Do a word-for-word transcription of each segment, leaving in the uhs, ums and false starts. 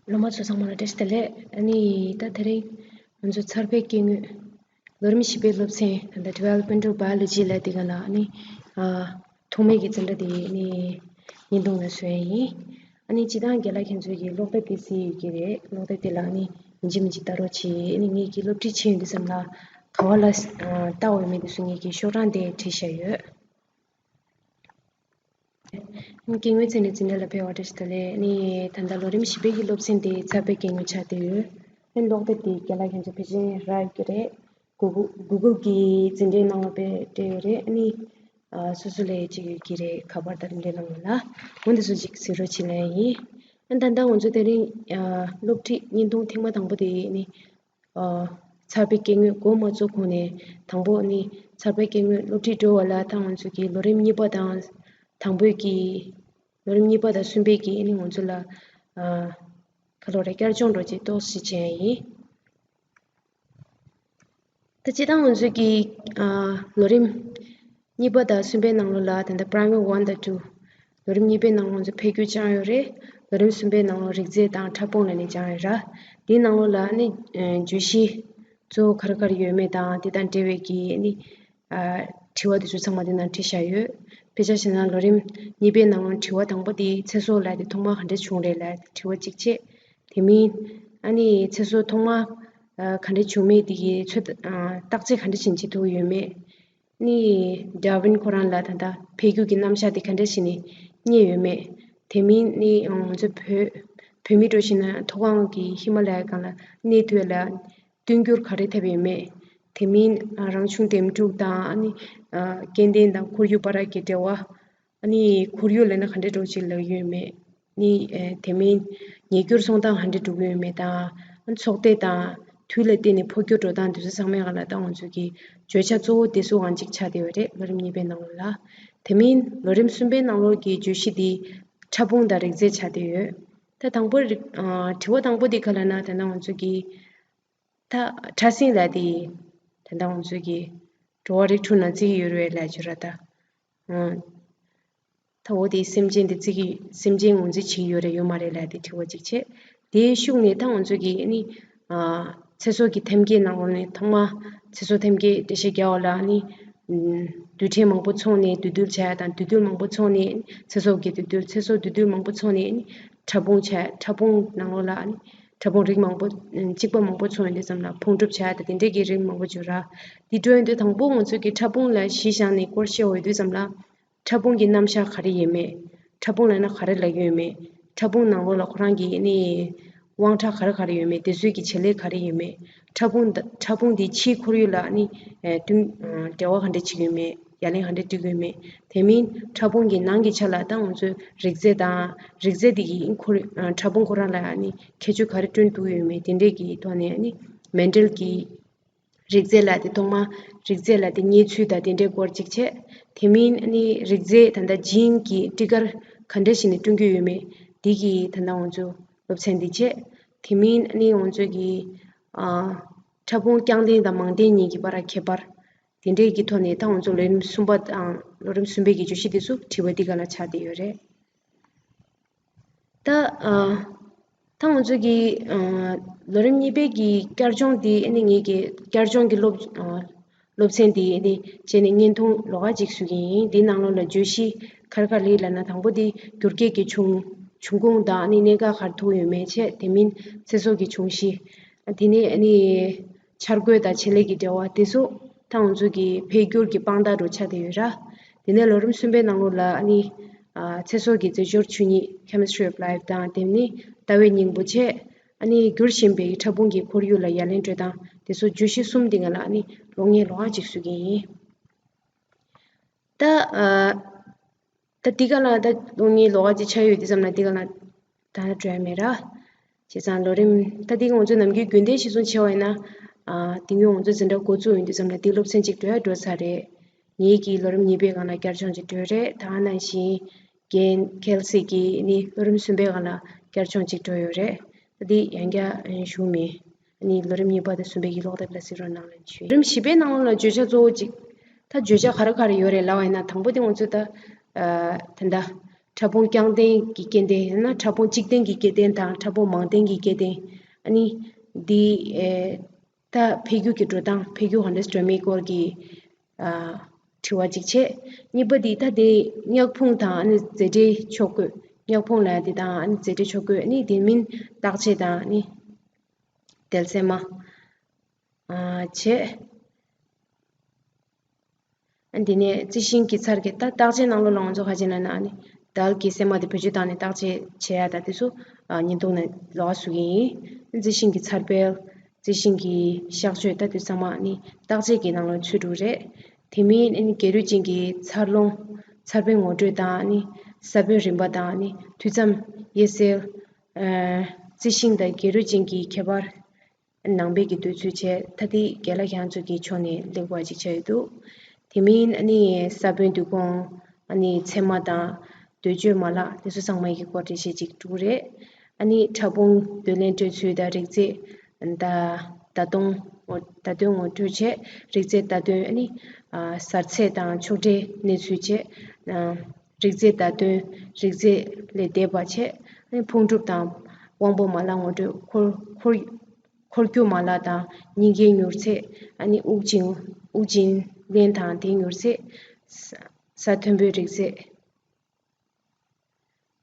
སློབ་མ་ཚོ་ཚང་མ་ལ་བཀྲ་ཤིས་བདེ་ལེགས། ཨ་ནི་ད་དེ་རིང་ང་ཚོ་འཚར་བའི་སྐྱེ་དངོས་ལོ་རིམ་བཞི་པའི་སློབ་ཚན་ད་ལྟ་Developmental Biology ལབ་དེ་ག་ལ་ཨ་ནི་ཨ་ཐོག་མའི་གི་འཛིན་གྲྭ་དེ་ཨ་ནི་བརྙན་ཐུང་ལ་བཟོས་ཡིན། ཨ་ནི་སྤྱིར་བཏང་རྒན་ལགས་ཁྱེད་ཚོས་ཀྱི་ཀློག་དེབ་དེ་གཟིགས་ཡོད་ཀྱི་རེད། ཀློག་དེབ་དེ་ལ་ཨ་ནི་ཡིན་གཅིག་མིན་གཅིག་ལྟ་རོགས་བྱེད། ཨ་ནི་ངེད་ཀྱི་སློབ་ཁྲིད་བྱེད་ཡོང་དུས་ཙམ་ལ་ག་བ་ལ་ཨ་ལྟ་འོས་མེད་དེ་ཚོ་ངེད་ཀྱི་ཤོག་གྲངས་དེ་བྲིས་བཞག་ཡོད། སྐྱེ་དངོས་ཚན་རིག་འཛིན་གྲྭ་ལ་ཕེབས་པར་བཀྲ་ཤིས་བདེ་ལེགས། ནི་ད་ལྟ་ལོ་རིམ་བཞི་པའི་གི་སློབ་ཚན་དེ་འཚར་བའི་སྐྱེ་དངོས་ཆགས་བསྡད་ཡོད། ཨ་ནི་ཀློག་དེབ་དེ་རྒན་ལགས་ཁྱེད་ཚོ་ཕལ་ཆེར་རག་ཡོད་ཀྱི་རེད། Google Google གི་འཛིན་གྲྭའི་ནང་ལ་དཔེ་སྤྲད་ཡོད་རེད། ཨ་ནི་ཨ་སོ་སོ་ལ་ཡི་གཅིག་ཡོད་ཀྱི་རེད། ཁ་པར་དང་འབྲེལ་ལམ་ལ་འོ་འདི་ཚོ་ཅིག་གཟིགས་རོགས་བྱེད་ལབ་ཡིན། ཨ་ནི་ད་ལྟ་ང་ཚོ་དེ་རིང་ཨ་སློབ་ཁྲིད་བརྙན་ཐུང་ཐེངས་མ་དང་པོ་དེ་ནི་ཨ་འཚར་བའི་སྐྱེ་དངོས་འགོ་མ་བཙུགས་གོང་ནས་དང་པོ་ནི་འཚར་བའི་སྐྱེ་དངོས་སློབ་ཁྲིད་འགྲོ་བ་ལ་ད་ང་ཚོ་གི་ལོ་རིམ་གཉིས་པ་དང་དང་པོའི་གི་ལོ་རིམ་གཉིས་པ་དང་གསུམ་པའི་གི་ནི་ང་ཚོ་ལ་ཨ་ཁ་ལོ་རེ་བསྐྱར་སྦྱོང་འགྲོ་ཅིག་ཏོག་ཙམ་བྱས་ཡིན། ད་སྤྱིར་བཏང་ང་ཚོ་གི་ཨ་ལོ་རིམ་གཉིས་པ་དང་གསུམ་པའི་ནང་ལོགས་ལ་ད་ལྟ་Primary One དང་Two ལོ་རིམ་གཉིས་པའི་ནང་ལོགས་ང་ཚོ་འཕེལ་འགྱུར་སྦྱངས་ཡོད་རེད། ལོ་རིམ་གསུམ་པའི་ནང་ལོགས་རིགས་རྫས་དང་ཕྲ་ཕུང་ལབ་ནས་སྦྱངས་ཡོད་ར། དེའི་ནང་ལོགས་ལ་ནི་ཨ་བརྗོད་གཞི་གཙོ་བོ་ག་རེ་ག་རེ་ཡོད་མེད་དང་དེ་དང་འབྲེལ་བའི་གི་ནི་ཨ་དྲི་བ་དེ་ཚོ་ཚང་མ་དེ་ནང་བྲིས་བཞག་ཡོད། དཔེ་ཆ་བཞག་ན་ལོ་རིམ་གཉིས་པའི་ནང་ལོགས་དྲི་བ་དང་པོ་དེ་ཚེ་སྲོག་ལབ་དེ་ཐོག་མར་ག་འདྲས་བྱུང་རེད་ལབ་དྲི་བ་གཅིག་བྱས། དེ་མིན་ཨ་ནི་ཚེ་སྲོག་ཐོག་མ་ཨ་ག་འདྲས་བྱུང་མེད་དེ་གི་ཚོད་ཨ་བརྟག་དཔྱད་ག་འདྲས་བྱེད་བྱེད་ཐུབ་ཡོད་མེད། ནི་Darwin ཁོ་རང་ལ་ད་ལྟ་འཕེལ་འགྱུར་གྱི་རྣམ་གཞག་དེ་ག་འདྲས་ཞིག་ནས་རྙེད་ཡོད་མེད། དེ་མིན་ནི་ང་ཚོ་བོད་བོད་མི་འགྲོ་བཞིན་ན་མཐོ་སྒང་གི་ཧི་མ་ལ་ཡ་སྒང་ལ་གནས་ཐུབ་ལ་བསྟུན་འགྱུར་ག་རེ་ཐེབས་ཡོད་མེད། དེ་མིན་ཨ་རང་བྱུང་འདེམས་སྒྲུག་དང་ཨ་ནི་ཨ་སྐྱེ་ལྡན་དང་ཁོར་ཡུག་བར་གྱི་འབྲེལ་བ། ཨ་ནི་ཁོར་ཡུག་ལབ་ན་ག་འདྲས་འགྲོ་ཅིག་ལབ་ཡོད་མེད། ནི་ཨེ་དེ་མིན་ཉིས་འགྱུར་སོང་སྟངས་ག་འདྲས་འགྲོ་གི་ཡོད་མེད་དང་། ཨ་ཚོགས་སྡེ་དང་དུས་ལ་བརྟེན་ནས་འཕོ་འགྱུར་འགྲོ་སྟངས་དེ་ཚོ་ཚང་མའི་སྒང་ལ་ད་ང་ཚོ་གི་བརྗོད་བྱ་གཙོ་བོ་དེ་ཚོ་གང་ཅིག་ཆགས་བསྡད་ཡོད་རེད་ལོ་རིམ་གཉིས་པའི་ནང་ལ། དེ་མིན་ལོ་རིམ་གསུམ་པའི་ནང་ལོགས་ཀྱི་བརྗོད་གཞི་དེ་ཕྲ་ཕུང་དང་རིགས་རྫས་ཆགས་བསྡད་ཡོད། ད་དང་པོ་རིག་ཨ་དྲི་བ་དང་པོ་དེ་ག་ལབ་ན་ད་ལྟ་ང་ཚོ་གི་ད་ཕྲ་སྲིན་ལབ་དེ་ད་ལྟ་ང་ཚོ་གི་འགྲོ་བ་རིགས་དྲུག་ནང་བརྩི་གི་ཡོད་རེད་ལབ་ཀྱི་ར་ད། ཨང་། ད་འོ་དེ་སེམས་ཅན་དེ་བརྩི་གི་སེམས་ཅན་ངོས་འཛིན་བྱེད་ཀྱི་ཡོད་རེད་ཡོད་མ་རེད་ལབ་དེ་དྲི་བ་གཅིག་བྱས། དེའི་ཤུགས་ནས་ད་ང་ཚོ་གི་ཨ་ནི་ཨ་ཚེ་སྲོག་གི་ཐེམ་སྐས་ནང་ལོགས་ནས་ཐོག་མ་ཚེ་སྲོག་ཐེམ་སྐས་འགྲེལ་བཤད་རྒྱག་པ་ལ་ཨ་ནི་ཨམ་རྡུལ་ཕྲན་མང་པོ་ཚོགས་ནས་འདུས་རྡུལ་ཆགས་ཡ་དང་འདུས་རྡུལ་མང་པོ་ཚོགས་ནས་ཚེ་སྲོག་གི་འདུས་རྡུལ་ཚེ་སྲོག་འདུས་རྡུལ་མང་པོ་ཚོགས་ནས་ཨ་ནི་ཕྲ་ཕུང་ཆགས་ཕྲ་ཕུང་ནང་ལོགས་ལ་ཨ་ནི་ཕྲ་ཕུང་རིགས་མང་པོ་ཨམ་གཅིག་པ་མང་པོ་ཚོགས་ཡོང་དུས་ཙམ་ལ་ཕུང་གྲུབ་ཆགས་ཡ་དང་དེ་འདྲས་ཀྱི་རིགས་མང་པོ་བྱུང་ར། དེ་འགྲོ་ཡོང་དུས་དང་པོ་ང་ཚོ་གི་ཕྲ་ཕུང་ལ་གཞི་བཞག་ནས་སྐོར་བཤད་འོས་དུས་ཙམ་ལ། ཕྲ་ཕུང་གི་རྣམ་གཞག་ག་རེ་ཡིན་མེད། ཕྲ་ཕུང་ལབ་ན་ག་རེ་ལབ་ཀྱི་ཡོད་མེད། ཕྲ་ཕུང་ནང་ལོགས་ལ་ཁོ་རང་གི་ཨ་ནི་དབང་ཆ་ག་རེ་ག་རེ་ཡོད་མེད། དེ་ཚོའི་གི་བྱེད་ལས་ག་རེ་ཡོད་མེད། ཕྲ་ཕུང་ད་ཕྲ་ཕུང་དེ་ཕྱིའི་ཁོར་ཡུག་ལ་ཨ་ནི་ཨེ་བསྟུན་ཨ་འབྲེལ་བ་ག་འདྲ་བྱེད་ཀྱི་ཡོད་མེད། ཡ་ལན་ག་འདྲ་སྤྲད་ཀྱི་ཡོད་མེད། དེ་མིན་ཕྲ་ཕུང་གི་ནང་གི་ཆ་ལ་ད་ང་ཚོའི་རིགས་རྫས་དང་རིགས་རྫས་དེ་གི་ཨིན་ཁོར་ཨ་ཕྲ་ཕུང་ཁོ་རང་ལ་ཨ་ནི་ཁྱད་ཆོས་ག་རེ་བསྐྲུན་ཐུབ་ཀྱི་ཡོད་མེད། དེ་འདྲས་ཀྱི་ཐོག་ནས་ཨ་ནི་མེན་ཌེལ་གྱི་རིགས་རྫས་ལབ་དེ་ཐོག་མ་རིགས་རྫས་ལབ་དེ་རྙེད་ཚུལ་དང་དེ་འདྲའི་སྐོར་ཅིག་བྱས། དེ་མིན་ཨ་ནི་རིགས་རྫས་ད་ལྟ་ཇིན་གྱི་སྤྲི་དཀར་ག་འདྲ་ཞིག་ནས་བསྐྲུན་གྱི་ཡོད་མེད་འདི་གི་ད་ལྟ་ང་ཚོ་སློབ་ཚན་འདི་བྱས། དེ་མིན་ཨ་ནི་ང་ཚོ་གི་ཨ་ཕྲ་ཕུང་རྐྱང་ལྡན་དང་མང་ལྡན་གཉིས་ཀྱི་བར་ཁྱད་པར་དེ་འདྲའི་གི་ཐོག་ནས་ད་ང་ཚོ་ལོ་རིམ་གསུམ་པ་དང་ལོ་རིམ་གསུམ་པའི་གི་བརྗོད་གཞི་དེ་ཚོ་དྲི་བ་འདི་ག་ལ་ཆགས་བསྡད་ཡོད་རེད། ད་ཨ་ད་ང་ཚོ་གི་ཨ་ལོ་རིམ་གཉིས་པའི་གི་བསྐྱར་སྦྱོང་འདི་ཨ་ནི་ངེད་ཀྱི་བསྐྱར་སྦྱོང་གི་སློབ་ཨ་སློབ་ཚན་འདི་ཨ་ནི་བྱས་ནས་བརྙན་ཐུང་ལོགས་ཀ་ཅིག་བཟོ་གི་ཡིན། འདིའི་ནང་ལོགས་ལ་བརྗོད་གཞི་ག་རེ་ག་རེ་ལབ་ན་དང་པོ་འདི་འགྱུར་སྐྱེས་ཀྱི་བྱུང་བྱུང་ཁུངས་དང་ཨ་ནི་གནད་འགག་ག་རེ་ཐུག་ཡོད་མེད་བྱས། དེ་མིན་ཚེ་སྲོག་གི་འབྱུང་གཞི། དེ་ནས་ཨ་ནི་འཆར་འགོད་དང་ཆེད་ལས་ཀྱི་འབྲེལ་བ་དེ་ཚོ་ད་ང་ཚོ་གི་འཕེལ་འགྱུར་གྱི་དཔང་རྟགས་འདྲ་ཆགས་བསྡད་ཡོད་ར། དེ་ནས་ལོ་རིམ་གསུམ་པའི་ནང་ལོགས་ལ་ཨ་ནི་ཨ་ཚེ་སྲོག་གི་རྫས་སྦྱོར་ཆོས་ཉིད་Chemistry of Life དང་དེ་ནི་ལྟ་བའི་སྙིང་པོ་བྱས། ཨ་ནི་འགྱུར་བཞིན་པའི་ཕྲ་ཕུང་གི་ཁོར་ཡུག་ལ་ཡ་ལན་སྤྲོད་སྟངས་དེ་ཚོ་བརྗོད་གཞི་གསུམ་འདི་ང་ལ་ཨ་ནི་གློག་བརྙན་ལོགས་ཀ་ཅིག་བཟོ་གི་ཡིན། ད་ཨ་ད་འདི་ག་ལ་ད་གློག་བརྙན་ལོགས་ཀ་ཅིག་ཆགས་ཡོད་དུས་ཙམ་ལ་འདི་ག་ལ་ད་འགྲོ་ཡ་མེད་ར། བྱས་ཙང་ལོ་རིམ་ད་འདི་ང་ཚོ་ནམ་རྒྱུན་རྒྱུན་ལྡན་གཞིར་བཟུང་བྱས་པ་ཡིན་ན། ཨ་དེ་སྔོན་ང་ཚོ་འཛིན་གྲྭ་འགོ་བཙུགས་ཡོང་དུས་ཙམ་ལ་འདི་སློབ་ཚན་གཅིག་འགྲོ་ཡ་འགྲོ་ཚར་རེད། ངེད་ཀྱི་ལོ་རིམ་གཉིས་པའི་སྒང་ལ་བསྐྱར་སྦྱོང་གཅིག་འགྲོ་རེད། ད་ནང་བཞིན་རྒན་ཁེལ་སི་གིས་ནི་ལོ་རིམ་གསུམ་པའི་སྒང་ལ་བསྐྱར་སྦྱོང་གཅིག་འགྲོ་ཡོད་རེད། ད་འདི་ཡང་བསྐྱར་ཞུ་མི་ནི་ལོ་རིམ་གཉིས་པ་དང་གསུམ་པའི་གི་ཀློག་དེབ་ལ་གཟིགས་རོགས་གནང་ལབ་ཞུ། ལོ་རིམ་བཞི་པའི་ནང་ལ་བརྗོད་བྱ་གཙོ་བོ་གཅིག་ད་བརྗོད་བྱ་ག་རེ་ག་རེ་ཡོད་རེད་ལབ་པ་ཡིན་ན་དང་པོ་དེ་ང་ཚོ་ད་ཨ་ད་ལྟ་ ཕྲ་ཕུང་རྐྱང་ལྡན་གྱི་སྐྱེ་ལྡན་ཡང་ན་ཕྲ་ཕུང་གཅིག་ལྡན་གྱི་སྐྱེ་ལྡན་དང་ཕྲ་ཕུང་མང་ལྡན་གྱི་སྐྱེ་ལྡན། ཨ་ནི་འདི་ཨེ་ད་འཕེལ་འགྱུར་གྱི་འགྲོ་སྟངས་འཕེལ་འགྱུར་ག་འདྲ་འགྲོ་མིན་སྐོར་གྱི་ཨ་དྲི་བ་གཅིག་བྱས། གཉིས་པ་འདི་ད་དེ་མྱག་ཕུང་དང་ཨ་ནི་རྫས་འབྲེལ་ཕྱོགས་བཀོད། མྱག་ཕུང་ལ་དེ་དང་ཨ་ནི་རྫས་འབྲེལ་ཕྱོགས་བཀོད། ཨ་ནི་དེ་མིན་བརྟག་དཔྱད་དང་ཨ་ནི་དལ་སྲན་མ་ཨ་བྱས། ཨ་འདི་ནས་རྩི་ཤིང་གི་ཚར་གྱི་ད་བརྟག་དཔྱད་ནང་ལོགས་ལ་ང་ཚོ་ག་ཅི་ན་ན་ཨ་ནི་དལ་གྱི་སྲན་མ་དེ་བེད་སྤྱོད་བཏང་ནས་བརྟག་དཔྱད་བྱེད་ཡ་ད་དེ་ཚོ་ཨ་བརྙན་ཐུང་ནས་ལོགས་སུ་ཡིན། རྩི་ཤིང་གི་ཚར་འཕེལ། རྩི་ཤིང་གི་གཤགས་བཅོས་ད་དེ་ཚང་མ་ཨ་ནི་བརྟག་དཔྱད་ཀྱི་ནང་ལོགས་ཚུད་འགྲོ་རེད། དེ་མིན་ཨ་ནི་སྒལ་རུས་ཅན་གྱི་འཚར་ལོངས། འཚར་བའི་ངོ་སྤྲོད་དང་ཨ་ནི་ས་བོན་རིམ་པ་དང་ཨ་ནི་འཐུས་མཚམས་དབྱེ་གསལ། ཨ་རྩི་ཤིང་དང་སྒལ་རུས་ཅན་གྱི་ཁྱད་པར། ནང་པའི་གི་འདོད་ཚུལ་བྱས། ད་ལྟའི་རྒན་ལགས་ཁྱེད་ཚོ་གི་ཕྱོགས་ནས་གླེང་བ་ཅིག་བྱས་ཡོད་འདུག་དེ་མིན་ཨ་ནི་ས་བོན་བསྡུ་སྐོང་། ཨ་ནི་ཚེར་མ་དང་འདོད་སྤྱོད་མ་ལག་དེ་ཚོ་ཚང་མ་ཡི་གི་སྐོར་འགྲེལ་བཤད་ཅིག་འགྲོ་གི་རེད། ཨ་ནི་ཕྲ་ཕུང་བསྡུ་ལེན་སྤྲོད་ཚུལ་དང་རིགས་རྫས་ད་ད་དུང་ངོ་ད་དོན་ངོ་སྤྲོད་བྱས། རིགས་རྫས་ད་དོན་ཨ་ནི་ཨ་གཟར་ཚད་དང་ཕྱོགས་བྲལ་གནས་ཚུལ་བྱས། ཨ་རིགས་རྫས་ད་དོན་རིགས་རྫས་ལས་འདས་པ་བྱས། ཨ་ནི་ཕུང་གྲུབ་དང་དབང་པོ་མ་ལག་ངོ་སྤྲོད། འཁོར་འཁོར་འཁོར་རྒྱུག་མ་ལག་དང་སྙིང་གའི་མྱུར་ཚད། ཨ་ནི་དབུགས་འབྱིན་དབུགས་འབྱིན་ལེན་དང་དེའི་མྱུར་ཚད། ས་ས་མཐོན་པོའི་རིགས་ཚད།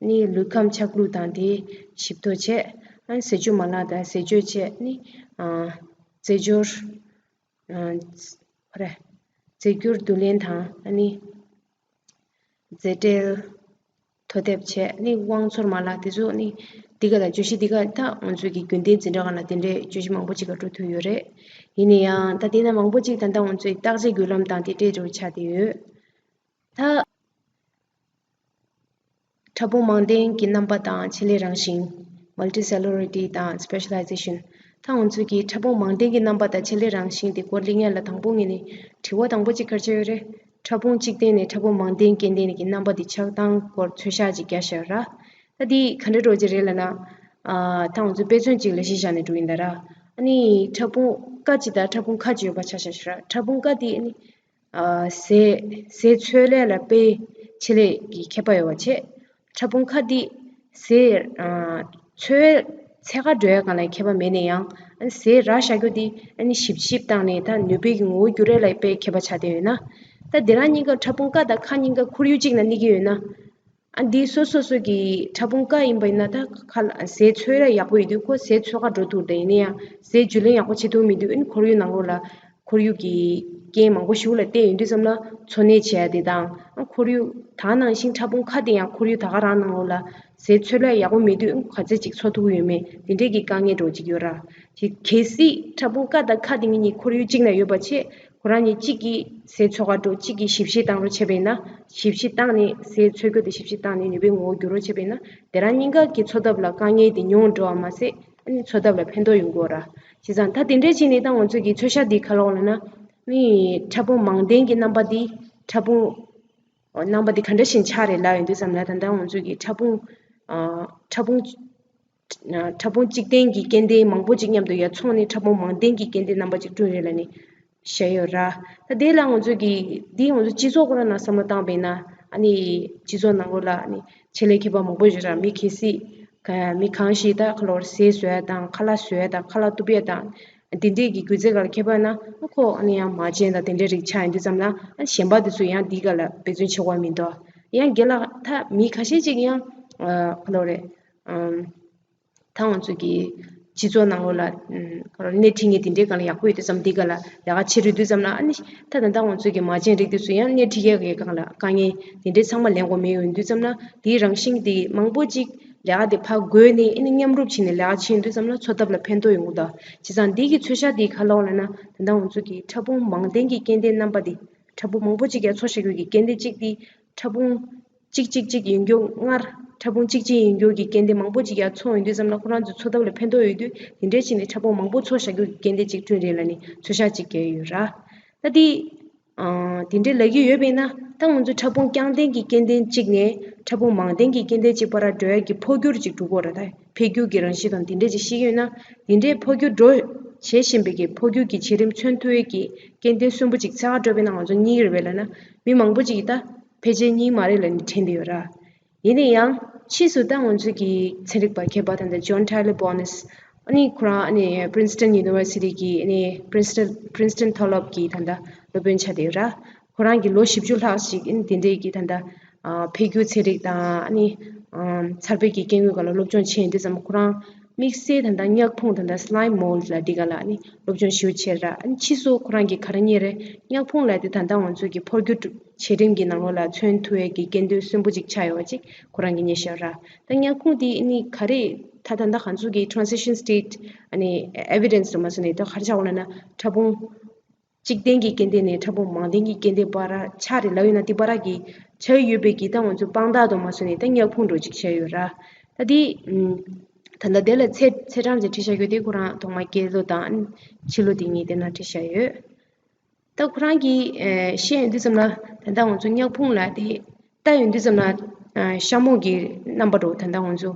ཨ་ནི་ལུས་ཁམས་ཆགས་ལུགས་དང་དེའི་ཞིབ་ཐོ་བྱས། ཨ་ནི་ཟས་སྤྱོད་མ་ལག་དང་ཟས་སྤྱོད་བྱས། ཨ་ནི་ཨ་རྫས་སྦྱོར། ཨ་ཁོ་རེ་རྫས་འགྱུར་བསྡུ་ལེན་དང་ཨ་ནི་རྫས་འབྲེལ་ཐོ་དེབ་བྱས། ཨ་ནི་དབང་ཚོར་མ་ལག་དེ་ཚོ་ཨ་ནི་འདི་ག་ལ་བརྗོད་གཞི་འདི་ག་ད་ང་ཚོའི་གི་རྒྱུན་ལྡན་འཛིན་གྲྭ་སྒང་ལ་དེ་འདྲའི་བརྗོད་གཞི་མང་པོ་ཅིག་ག་འགྲོ་ཐུབ་ཡོད་རེད། ཡིན་ན་ཡང་ད་དེ་ན་མང་པོ་ཅིག་ད་ལྟ་ང་ཚོའི་བརྟག་དཔྱད་བརྒྱུད་ལམ་དང་དེ་འདྲའི་འགྲོ་ཆགས་བསྡད་ཡོད། ད་ཕྲ་ཕུང་མང་ལྡན་གྱི་རྣམ་པ་དང་ཆེད་ལས་རང་བཞིན། Multicellularity དང་Specialization། ད་ང་ཚོས་ཀྱི་ཕྲ་ཕུང་མང་ལྡན་གྱི་རྣམ་པ་དང་ཆེད་ལས་རང་བཞིན་དེ་སྐོར་གླེང་ཡ་ལ་དང་པོ་ངས་ནི་དྲི་བ་དང་པོ་གཅིག་ག་རེ་བྱས་ཡོད་རེད། ཕྲ་ཕུང་གཅིག་ལྡན་ནས་ཕྲ་ཕུང་མང་ལྡན་སྐྱེ་ལྡན་གྱི་རྣམ་པ་དེ་ཆགས་སྟངས་སྐོར་ཚོད་ཤག་ཅིག་བརྒྱབ་བཞག་ར། ད་འདི་ག་འདྲ་འགྲོ་གི་རེད་ལབ་ན། ཨ་ད་ང་ཚོས་དཔེ་མཚོན་གཅིག་ལ་གཞི་བཞག་ནས་འགྲོ་ཡིན་ད་ར། ཨ་ནི་ཕྲ་ཕུང་ཀ་གཅིག་དང་ཕྲ་ཕུང་ཁ་གཅིག་ཡོད་པ་ཆ་བཞག་ཞུ་ར། ཕྲ་ཕུང་ཀ་དེ་ཨ་ནི། ཨ་ཟས་ཟས་འཚོལ་ལས་ལ་དཔེ་ཆེད་ལས་ཀྱི་ཁྱད་པར་ཡོད་པ་བྱས། ཕྲ་ཕུང་ཁ་འདི་ཟས་ཨ་འཚོལ་འཚོལ་ག་འགྲོ་ཡ་སྒང་ལ་ཁྱད་པར་མེད་ན་ཡང་། ཨ་ནི་ཟས་རག་བཞག་རྒྱུ་འདི་ཨ་ནི་ཞིབ་ཞིབ་བཏང་ནས་ད་ནུས་པའི་གི་ངོ་བོ་འགྱུར་ཡ་ལ་དཔེ་ཁྱད་པར་ཆགས་བསྡད་ཡོད་ན། ད་དེ་རང་གཉིས་ཀ་ཕྲ་ཕུང་ཀ་དང་ཁ་གཉིས་ཀ་ཁོར་ཡུག་གཅིག་ན་གནས་ཀྱི་ཡོད་ན། ཨ་འདི་སོ་སོ་སོ་གི་ཕྲ་ཕུང་ཀ་ཡིན་པ་ཡིན་ན་ད་ཁ་ལ་ཟས་འཚོལ་ལ་ཡག་པོ་ཡོད་དུས་ཁོ་ཟས་འཚོལ་ག་འགྲོ་ཐུབ་དེ་ཡིན་ན་ཡང་ཟས་བཅུད་ལེན་ཡག་པོ་བྱེད་ཐུབ་མི་འདུག་ཨ་ནི་ཁོར་ཡུག་ནང་ལོགས་ལ་ཁོར་ཡུག་གི་རྐྱེན་མང་པོ་ཞིག་ལ་བརྟེན་ཡོང་དུས་ཙམ་ལ་འཚོ་གནས་བྱེད་ཡ་དེ་དང་། ཨ་ཁོར་ཡུག་ད་ནང་བཞིན་ཕྲ་ཕུང་ཁ་དེ་ཡང་ཁོར་ཡུག་ད་ག་རང་ནང་ལོགས་ལ་ཟས་འཚོལ་ལ་ཡག་པོ་མེད་དུས་ཨ་ག་ཚོད་ཅིག་འཚོ་ཐུབ་ཀྱི་ཡོད་མེད་དེ་འདྲས་ཀྱི་དཀའ་ངལ་འདྲ་བོ་ཅིག་ཡོད་ར། གལ་སྲིད་ཕྲ་ཕུང་ཀ་དང་ཁ་དེ་གཉིས་ཁོར་ཡུག་གཅིག་ན་ཡོད་པ་བྱས། ཁོ་རང་གཉིས་གཅིག་གིས་ཟས་འཚོལ་ག་འགྲོ། གཅིག་གིས་ཞིབ་བཤེར་བཏང་རོགས་བྱས་པ་ཡིན་ན། ཞིབ་བཤེར་བཏང་ནས་ཟས་འཚོལ་རྒྱུ་དེ་ཞིབ་བཤེར་བཏང་ནས་ནུས་པའི་ངོ་བོ་འགྱུར་རོགས་བྱས་པ་ཡིན་ན། དེ་རང་གཉིས་ཀ་གི་འཚོ་ཐབས་ལ་དཀའ་ངལ་དེ་ཉུང་འགྲོ་བ་མ་ཟད། ཨ་ནི་འཚོ་ཐབས་ལ་ཕན་ཐོགས་ཡོང་གི་ཡོད་ར། བྱས་ཙང་ད་དེ་འདྲས་བྱས་ནས་ད་ང་ཚོས་ཀྱི་ཚོད་ཤག་འདི་ག་ལབ་ལབ་ན། ནི་ཕྲ་ཕུང་མང་ལྡན་གྱི་རྣམ་པ་འདི་ཕྲ་ཕུང་རྣམ་པ་འདི་ག་འདྲ་ཞིག་ཆགས་རེད་ལབ་ཡོང་དུས་ཙམ་ལ། ད་ལྟ་ང་ཚོས་ཀྱི་ཕྲ་ཕུང་ཨ་ཕྲ་ཕུང་ཕྲ་ཕུང་གཅིག་ལྡན་གྱི་སྐྱེ་ལྡན་མང་པོ་ཅིག་མཉམ་དུ་ཡར་ཚོགས་ནས་ཕྲ་ཕུང་མང་ལྡན་གྱི་སྐྱེ་ལྡན་རྣམ་པ་ཅིག་བསྐྲུན་རེད་ལབ་ནས་བཤད་ཡོད་ར། ད་དེ་ལ་ང་ཚོས་ཀྱི་འདི་ང་ཚོ་སྤྱི་ཚོགས་ཁོ་རང་ནང་བསམ་བློ་བཏང་བས་ན། ཨ་ནི་སྤྱི་ཚོགས་ནང་ལོགས་ལ་ཨ་ནི་ཆེད་ལས་མཁས་པ་མང་པོ་ཡོད་ར། མི་གལ་སྲིད་ག་མི་གང་ཞིག་ད་ཁ་ལོར་ཟས་བཟོ་ཡ་དང་ཁ་ལག་བཟོ་ཡ་དང་ཁ་ལག་གཏུབ་ཡ་དང་། འདི་འདྲས་ཀྱི་སྒྱུ་རྩལ་སྒང་ལ་མཁས་པ་ན་ཁོ་ཨ་ནི་ཡང་མ་བྱན་དང་དེ་འདྲས་རིགས་ཆགས་ཡོང་དུས་ཙམ་ལ། ཨ་གཞན་པ་དེ་ཚོ་ཡང་འདི་སྒང་ལ་འབད་བརྩོན་བྱེད་དགོས་མི་འདུག་ཡང་རྒན་ལགས་ད་མི་ཁ་ཤས་ཅིག་ཡང་ཨ་ཁ་ལོ་རེད། ཨམ། ད་ང་ཚོ་གི་སྤྱི་ཚོགས་ནང་ལོགས་ལ་ཨམ་ཁ་ལོ་སྣེ་ཁྲིད་མཁན་དེ་འདྲའི་སྒང་ལ་ཡག་པོ་ཡོད་དུས་ཙམ། འདི་སྒང་ལ་ལས་ཀ་བྱེད་རུང་དུས་ཙམ་ལ། ཨ་ནི་ད་ད་ལྟ་ང་ཚོ་གི་མ་བྱན་རིགས་དེ་ཚོ་ཡང་སྣེ་ཁྲིད་མཁན་གྱི་སྒང་ལ་དཀའ་ངལ་དེ་འདྲའི་ཚང་མ་ལེན་དགོས་མི་ཡོང་དུས་ཙམ་ལ། དེའི་རང་བཞིན་དེ་མང་པོ་ཅིག་ལས་ཀ་དེ་ཕར་བགོས་ནས། ཨ་ནི་མཉམ་རུབ་བྱས་ནས་ལས་ཀ་བྱེད་ཡོང་དུས་ཙམ་ལ་འཚོ་ཐབས་ལ་ཕན་ཐོགས་ཡོང་གི་འདུག་བྱས་ཙང་འདི་གི་ཚོད་ཤག་འདི་ག་ལབ་ལབ་ན། ད་ལྟ་ང་ཚོ་གི་ཕྲ་ཕུང་མང་ལྡན་གྱི་སྐྱེ་ལྡན་རྣམ་པ་འདི། ཕྲ་ཕུང་མང་པོ་ཅིག་ཡར་ཚོགས་བཞག་རྒྱུ་གི་སྐྱེ་ལྡན་གཅིག་འདི་ཕྲ་ཕུང་གཅིག་གཅིག་གཅིག་ཡིན་རྒྱུ། སྔར་ཕྲ་ཕུང་གཅིག་གཅིག་ཡིན་རྒྱུ་གི་སྐྱེ་ལྡན་མང་པོ་ཅིག་ཡར་ཚོགས་ཡོང་དུས་ཙམ་ལ་ཁོ་རང་ཚོའི་འཚོ་ཐབས་ལ་ཕན་ཐོགས་ཡོད་དུས། དེ་འདྲའི་བྱས་ནས་ཕྲ་ཕུང་མང་པོ་ཚོགས་བཞག་རྒྱུ་གི་སྐྱེ་ལྡན་གཅིག་བསྐྲུན་རེད་ལབ་ནས་ཚོད་ཤག་གཅིག་བརྒྱབ་ཡོད་ར། ད་འདི། ཨ་དེ་འདྲའི་ལབ་ཀྱི་ཡོད་པས་ན། ད་ང་ཚོ་ཕྲ་ཕུང་རྐྱང་ལྡན་གྱི་སྐྱེ་ལྡན་གཅིག་ནས་ཕྲ་ཕུང་མང་ལྡན་གྱི་སྐྱེ་ལྡན་གཅིག་བར་འགྲོ་ཡ་གི་འཕོ་འགྱུར་ཅིག་འགྲོ་གི་ཡོད་རེད། ད་འཕེལ་འགྱུར་གྱི་རང་བཞིན་དང་དེ་འདྲ་ཅིག་ཤེས་ཀྱི་ཡོད་ན། དེ་འདྲའི་འཕོ་འགྱུར་འགྲོ་བྱེད་བཞིན་པའི་གི་འཕོ་འགྱུར་གྱི་བྱེད་རིམ་མཚོན་ཐུབ་ཡས་ཀྱི་སྐྱེ་ལྡན་གསོན་པོ་ཅིག་འཚོལ་ག་འགྲོ་བས་ན་ང་ཚོ་རྙེད་ཀྱི་རེད་པས་ལབ་ན། མི་མང་པོ་ཅིག་གིས་ད་ཕལ་ཆེར་རྙེད་མ་རེད་ལབ་ནས་དྲན་བསྡད་ཡོད་ར། ཡིན་ན་ཡང་ཕྱིས་སུ་ད་ང་ཚོ་གི་ཚན་རིག་པ་མཁས་པ་ད་ལྟ་John Tyler Bonnes ཨ་ནི་ཁོ་རང་ཨ་ནི་Princeton University གི་ཨ་ནི་Princeton Princeton མཐོ་སློབ་ཀྱི་ད་ལྟ་སློབ་དཔོན་ཆགས་བསྡད་ཡོད་ར། ཁོ་རང་གིས་ལོ་བཞི་བཅུ་ལྷག་ཞིག་ཨ་ནི་དེ་འདྲའི་གི་ད་ལྟ་འཕེལ་འགྱུར་ཚན་རིག་དང་ཨ་ནི་འཚར་འཕེལ་གྱི་སྐྱེ་དངོས་སྒང་ལ་སློབ་སྦྱོང་བྱས་ཡོང་དུས་ཙམ་ཁོ་རང་དམིགས་བསལ་ད་ལྟ་མྱག་ཕུང་ད་ལྟ་slime mold ལབ་འདི་སྒང་ལ་ཨ་ནི་སློབ་སྦྱོང་ཞེ་པོ་བྱས་ར། ཨ་ནི་ཕྱིས་སུ་ཁོ་རང་གིས་ག་རེ་རྙེད་རེད། མྱག་ཕུང་ལབ་དེ་ད་ལྟ་ང་ཚོ་གི་འཕོ་འགྱུར་བྱེད་རིམ་གྱི་ནང་ལོགས་ལ་མཚོན་ཐུབ་ཡས་ཀྱི་སྐྱེ་འདོད་གསོན་པོ་ཅིག་ཆགས་ཡོད་པ་ཅིག་ཁོ་རང་གིས་རྙེད་བཞག་ར། ད་མྱག་ཕུང་དེ་ཨ་ནི་ག་རེ་ད་ད་ལྟ་ང་ཚོ་གི་transition state ཨ་ནི་evidence དུ་མ་སོང་ནས་ད་ག་རེ་ཆགས་ཡོད་ལབ་ན་ཕྲ་ཕུང་གཅིག་ལྡན་གྱི་སྐྱེ་ལྡན་ནས་ཕྲ་ཕུང་མང་ལྡན་གྱི་སྐྱེ་ལྡན་བར་ཆགས་རེད་ལབ་ཡོད་ན་དེ་བར་གྱི་ཆགས་ཡོད་པའི་གི་ད་ང་ཚོ་དཔང་རྟགས་དུ་མ་སོང་ནས་ད་མྱག་ཕུང་འདྲ་ཅིག་ཆགས་ཡོད་ར། ད་དེ་ད་ལྟ་དེ་ལ་ཚེས་ཚེས་གྲངས་ཅིག་བྲིས་བཞག་ཡོད་དེ་ཁོ་རང་ཐོག་མ་སྐྱེས་ལོ་དང་ཕྱི་ལོ་དེ་གཉིས་དེ་ན་བྲིས་བཞག་ཡོད། ད་ཁོ་རང་གིས་ཨ་བཤད་ཡོང་དུས་ཙམ་ལ་ད་ལྟ་ང་ཚོ་མྱག་ཕུང་ལབ་དེ་ལྟ་ཡོང་དུས་ཙམ་ལ་ཨ་ཤ་མོ་གི་རྣམ་པ་འདྲ་ད་ལྟ་ང་ཚོ་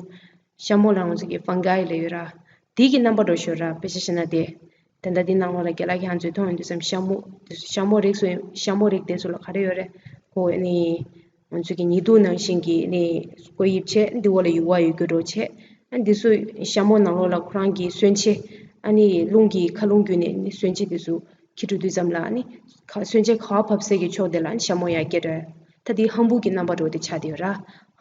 ཤ་མོ་ལ་ང་ཚོ་གི་fungi ལབ་ཡོད་ར། དེ་གི་རྣམ་པ་འདྲ་ཤོད་ར། དཔེ་ཆ་བཞག་ན་དེ་ད་ལྟ་དེ་ནང་ལོགས་ལ་རྒན་ལགས་ཁྱེད་རང་ཚོས་མཐོང་ཡོང་དུས་ཙམ་ཤ་མོ་ཤ་མོ་རིགས་སུ་ཤ་མོ་རིགས་དེ་ཚོ་ལ་ག་རེ་ཡོད་རེད། ཁོ་ནི་ང་ཚོ་གི་ཉི་གདུགས་ནང་བཞིན་གྱི་ནི་བཀོད་དབྱིབས་བྱས། འདི་འོག་ལ་ཡུ་བ་ཡོད་རྒྱུ་འདྲ་བྱས། ཨ་འདི་ཚོ་ཤ་མོ་ནང་ལོགས་ལ་ཁོ་རང་གི་སོན་ཆས་ཨ་ནི་རླུང་གི་མཁའ་རླུང་བརྒྱུད་ནས་ནི་སོན་ཆས་དེ་ཚོ་འཁྱེར་འགྲོ་དུས་ཙམ་ལ་ཨ་ནི་ཁ་སོན་ཆས་ག་བ་བབས་སའི་གི་ཕྱོགས་དེ་ལ་ཨ་ནི་ཤ་མོ་ཡར་སྐྱེ་འགྲོ། ད་དེ་ཧམ་བུ་གི་རྣམ་པ་འདྲ་དེ་ཆགས་བསྡད་ཡོད་ར།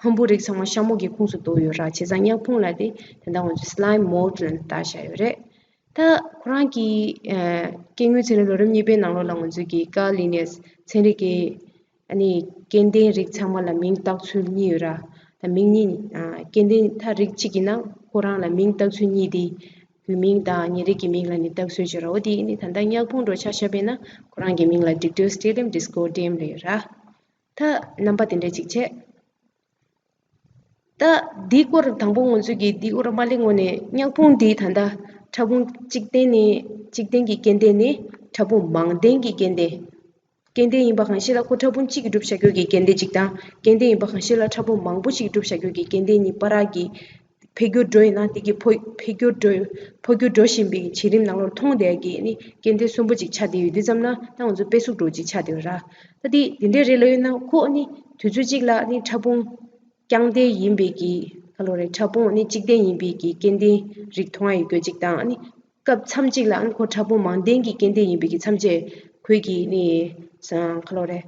ཧམ་བུ་རིགས་ཚང་མ་ཤ་མོ་གི་ཁོངས་སུ་གཏོགས་ཡོད་ར། བྱས་ཙང་མྱག་ཕུང་ལབ་དེ་ད་ལྟ་ང་ཚོ་slime mold ལབ་ནས་བཏགས་བཞག་ཡོད་རེད། ད་ཁོ་རང་གི་ཨ་སྐྱེ་དངོས་ཚན་རིག་ལོ་རིམ་གཉིས་པའི་ནང་ལོགས་ལ་ང་ཚོས་ཀྱི་Carl Linnaeus ཚན་རིག་གི་ཨ་ནི་སྐྱེ་ལྡན་རིགས་ཚང་མ་ལ་མིང་བཏགས་ཚུལ་གཉིས་ཡོད་ར། ད་མིང་གཉིས་ཨ་སྐྱེ་ལྡན་ད་རིགས་གཅིག་ཡིན་ན་ཁོ་རང་ལ་མིང་བཏགས་ཚུལ་གཉིས་དེ་རྒྱུད་མིང་དང་ཉེ་རིགས་ཀྱི་མིང་ལ་ནི་བཏགས་སྲོལ་ཡོད་ར། འོ་དེ་ཨ་ནི་ད་ལྟ་མྱག་ཕུང་འདྲ་ཆ་བཞག་པས་ན་ཁོ་རང་གི་མིང་ལ་Dictyostelium discoideum ལབ་ཡོད་ར། ད་རྣམ་པ་དེ་འདྲ་ཅིག་བྱས། ད་འདིའི་སྐོར་དང་པོ་ང་ཚོས་ཀྱིས་འདིའི་སྐོར་མ་གླེང་སྔོན་ནས་མྱག་ཕུང་འདི་ད་ལྟ་ཕྲ་ཕུང་གཅིག་ལྡན་ནས་གཅིག་ལྡན་གྱི་སྐྱེ་ལྡན་ནས་ཕྲ་ཕུང་མང་ལྡན་གྱི་སྐྱེ་ལྡན། སྐྱེ་ལྡན་ཡིན་པ་གང་ཞིག་ལ་ཁོ་ཕྲ་ཕུང་གཅིག་གིས་གྲུབ་བཞག་རྒྱུ་གི་སྐྱེ་ལྡན་གཅིག་དང་། སྐྱེ་ལྡན་ཡིན་པ་གང་ཞིག་ལ་ཕྲ་ཕུང་མང་པོ་ཞིག་གྲུབ་བཞག་རྒྱུ་གི་སྐྱེ་ལྡན་གཉིས་བར་གྱི་འཕེལ་འགྱུར་འགྲོ་ཡིན་ན་དེ་གི་འཕོ་འཕེལ་འགྱུར་འགྲོ་འཕོ་འགྱུར་འགྲོ་བཞིན་པའི་བྱེད་རིམ་ནང་ལོགས་མཐོང་བསྡད་ཀྱི་ནི་སྐྱེ་ལྡན་གསོན་པོ་ཅིག་ཆགས་བསྡད་ཡོད་དུས་ཙམ་ན་ད་ང་ཚོ་དཔེ་གཟུགས་འདྲ་ཅིག་ཆགས་བསྡད་ཡོད་ར། ད་དེ་དེ་འདྲའི་རེད་ལབ་ཡོད་ན་ཁོ་ནི་དུས་ཚོད་གཅིག་ལ་ནི་ཕྲ་ཕུང་རྐྱང་ལྡན་ཡིན་པའི་གི་ག་ལོ་རེད། ཕྲ་ཕུང་ནི་གཅིག་ལྡན་ཡིན་པའི་གི་སྐྱེ་ལྡན་རིགས་མཐོང་ཡ་ཡོད་རྒྱུ་གཅིག་དང་ནི་སྐབས་མཚམས་གཅིག་ལ་ཨ་ནི་ཁོ་ཕྲ་ཕུང་མང་ལྡན་གྱི་སྐྱེ་ལྡན་ཡིན་པའི་གི་མཚམས་བཅད་ཁོས་ཀྱི་ནི་ས་ག་ལོ་རེད།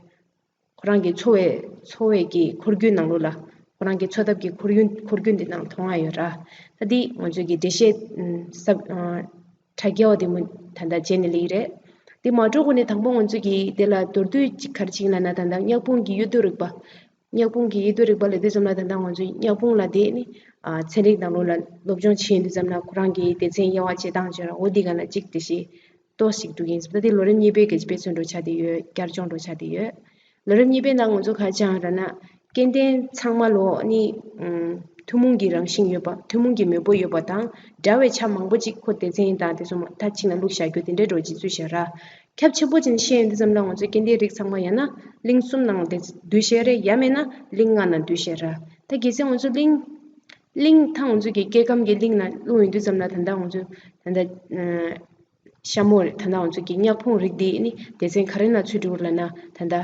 ཁོ་རང་གི་འཚོ་བའི་འཚོ་བའི་གི་འཁོར་རྒྱུན་ནང་ལོགས་ལ་ཁོ་རང་གི་འཚོ་ཐབས་ཀྱི་ཁོར་ཡུག་འཁོར་རྒྱུན་འདི་ནང་མཐོང་ཡ་ཡོད་ར། ད་འདི་ང་ཚོས་ཀྱི་འགྲེལ་བཤད་ས་དྲ་རྒྱ་བ་དེ་མོ་ད་ལྟ་བྱས་ནས་ལེགས་རེད། འདི་མ་འགྲོ་གོང་ནས་དང་པོ་ང་ཚོས་ཀྱི་དེ་ལ་མདོར་བསྡུས་ཅིག་ག་རེ་བྱེད་ཀྱི་ལབ་ན་ད་ལྟ་མྱག་ཕུང་གི་དབྱེ་བསྡུ་རིག་པ། མྱག་ཕུང་གི་དབྱེ་བསྡུ་རིག་པ་ལབ་དུས་ཙམ་ལ་ད་ལྟ་ང་ཚོས་མྱག་ཕུང་ལབ་དེ་ནི་ཨ་ཚན་རིག་ནང་ལོགས་ལ་སློབ་སྦྱོང་བྱེད་དུས་ཙམ་ལ་ཁོ་རང་གི་སྡེ་ཚན་དབྱེ་བ་འབྱེད་སྟངས་བརྗོད་ར། འོ་འདི་ག་ལ་གཅིག་འགྲེལ་བཤད་ཏོག་ཙམ་འགྲོ་གི་ཡིན། ད་དེ་ལོ་རིམ་གཉིས་པའི་གི་དཔེ་མཚོན་འདྲ་ཆགས་བསྡད་ཡོད། བསྐྱར་སྦྱོང་འདྲ་ཆགས་བསྡད་ཡོད། ལོ་རིམ་གཉིས་པའི་ནང་ང་ཚོ་ག་རེ་སྦྱངས་ར་ན། སྐྱེ་ལྡན་ཚང་མ་ལོ་ནི་ཨུམ་ཐུན་མོང་གི་རང་བཞིན་ཡོད་པ། ཐུན་མོང་གི་མེས་པོ་ཡོད་པ་དང་འདྲ་བའི་ཆ་མང་པོ་ཅིག་ཁོ་སྡེ་ཚན་དང་དེ་ཚོ་མ་མཐའ་གཅིག་ན་བླུགས་བཞག་རྒྱུ་དེ་འདྲའི་འདྲ་ཅིག་བཟོས་བཞག་ར། ཁྱབ་ཆེན་པོ་ཅན་བཤད་ཡོང་དུས་ཙམ་ལ་ང་ཚོའི་སྐྱེ་ལྡན་རིགས་ཚང་མ་ཡང་ན་གླིང་གསུམ་ནང་དེ་འདུས་བཤད་རེད། ཡང་མིན་ན་གླིང་ལྔ་ནང་འདུས་བཤད་ར། ད་གལ་སྲིད་ང་ཚོ་གླིང་གླིང་ད་ང་ཚོ་གི་སྐྱེ་ཁམས་ཀྱི་གླིང་ནང་བླུགས་ཡོང་དུས་ཙམ་ལ་ད་ལྟ་ང་ཚོ་ད་ལྟ་ཨ་ཤ་མོ་རེད། ད་ལྟ་ང་ཚོ་གི་མྱག་ཕུང་རིགས་འདི་ནི་སྡེ་ཚན་ག་རེ་ནང་ཚུད་འགྲོ་གི་ལབ་ན་ད་ལྟ་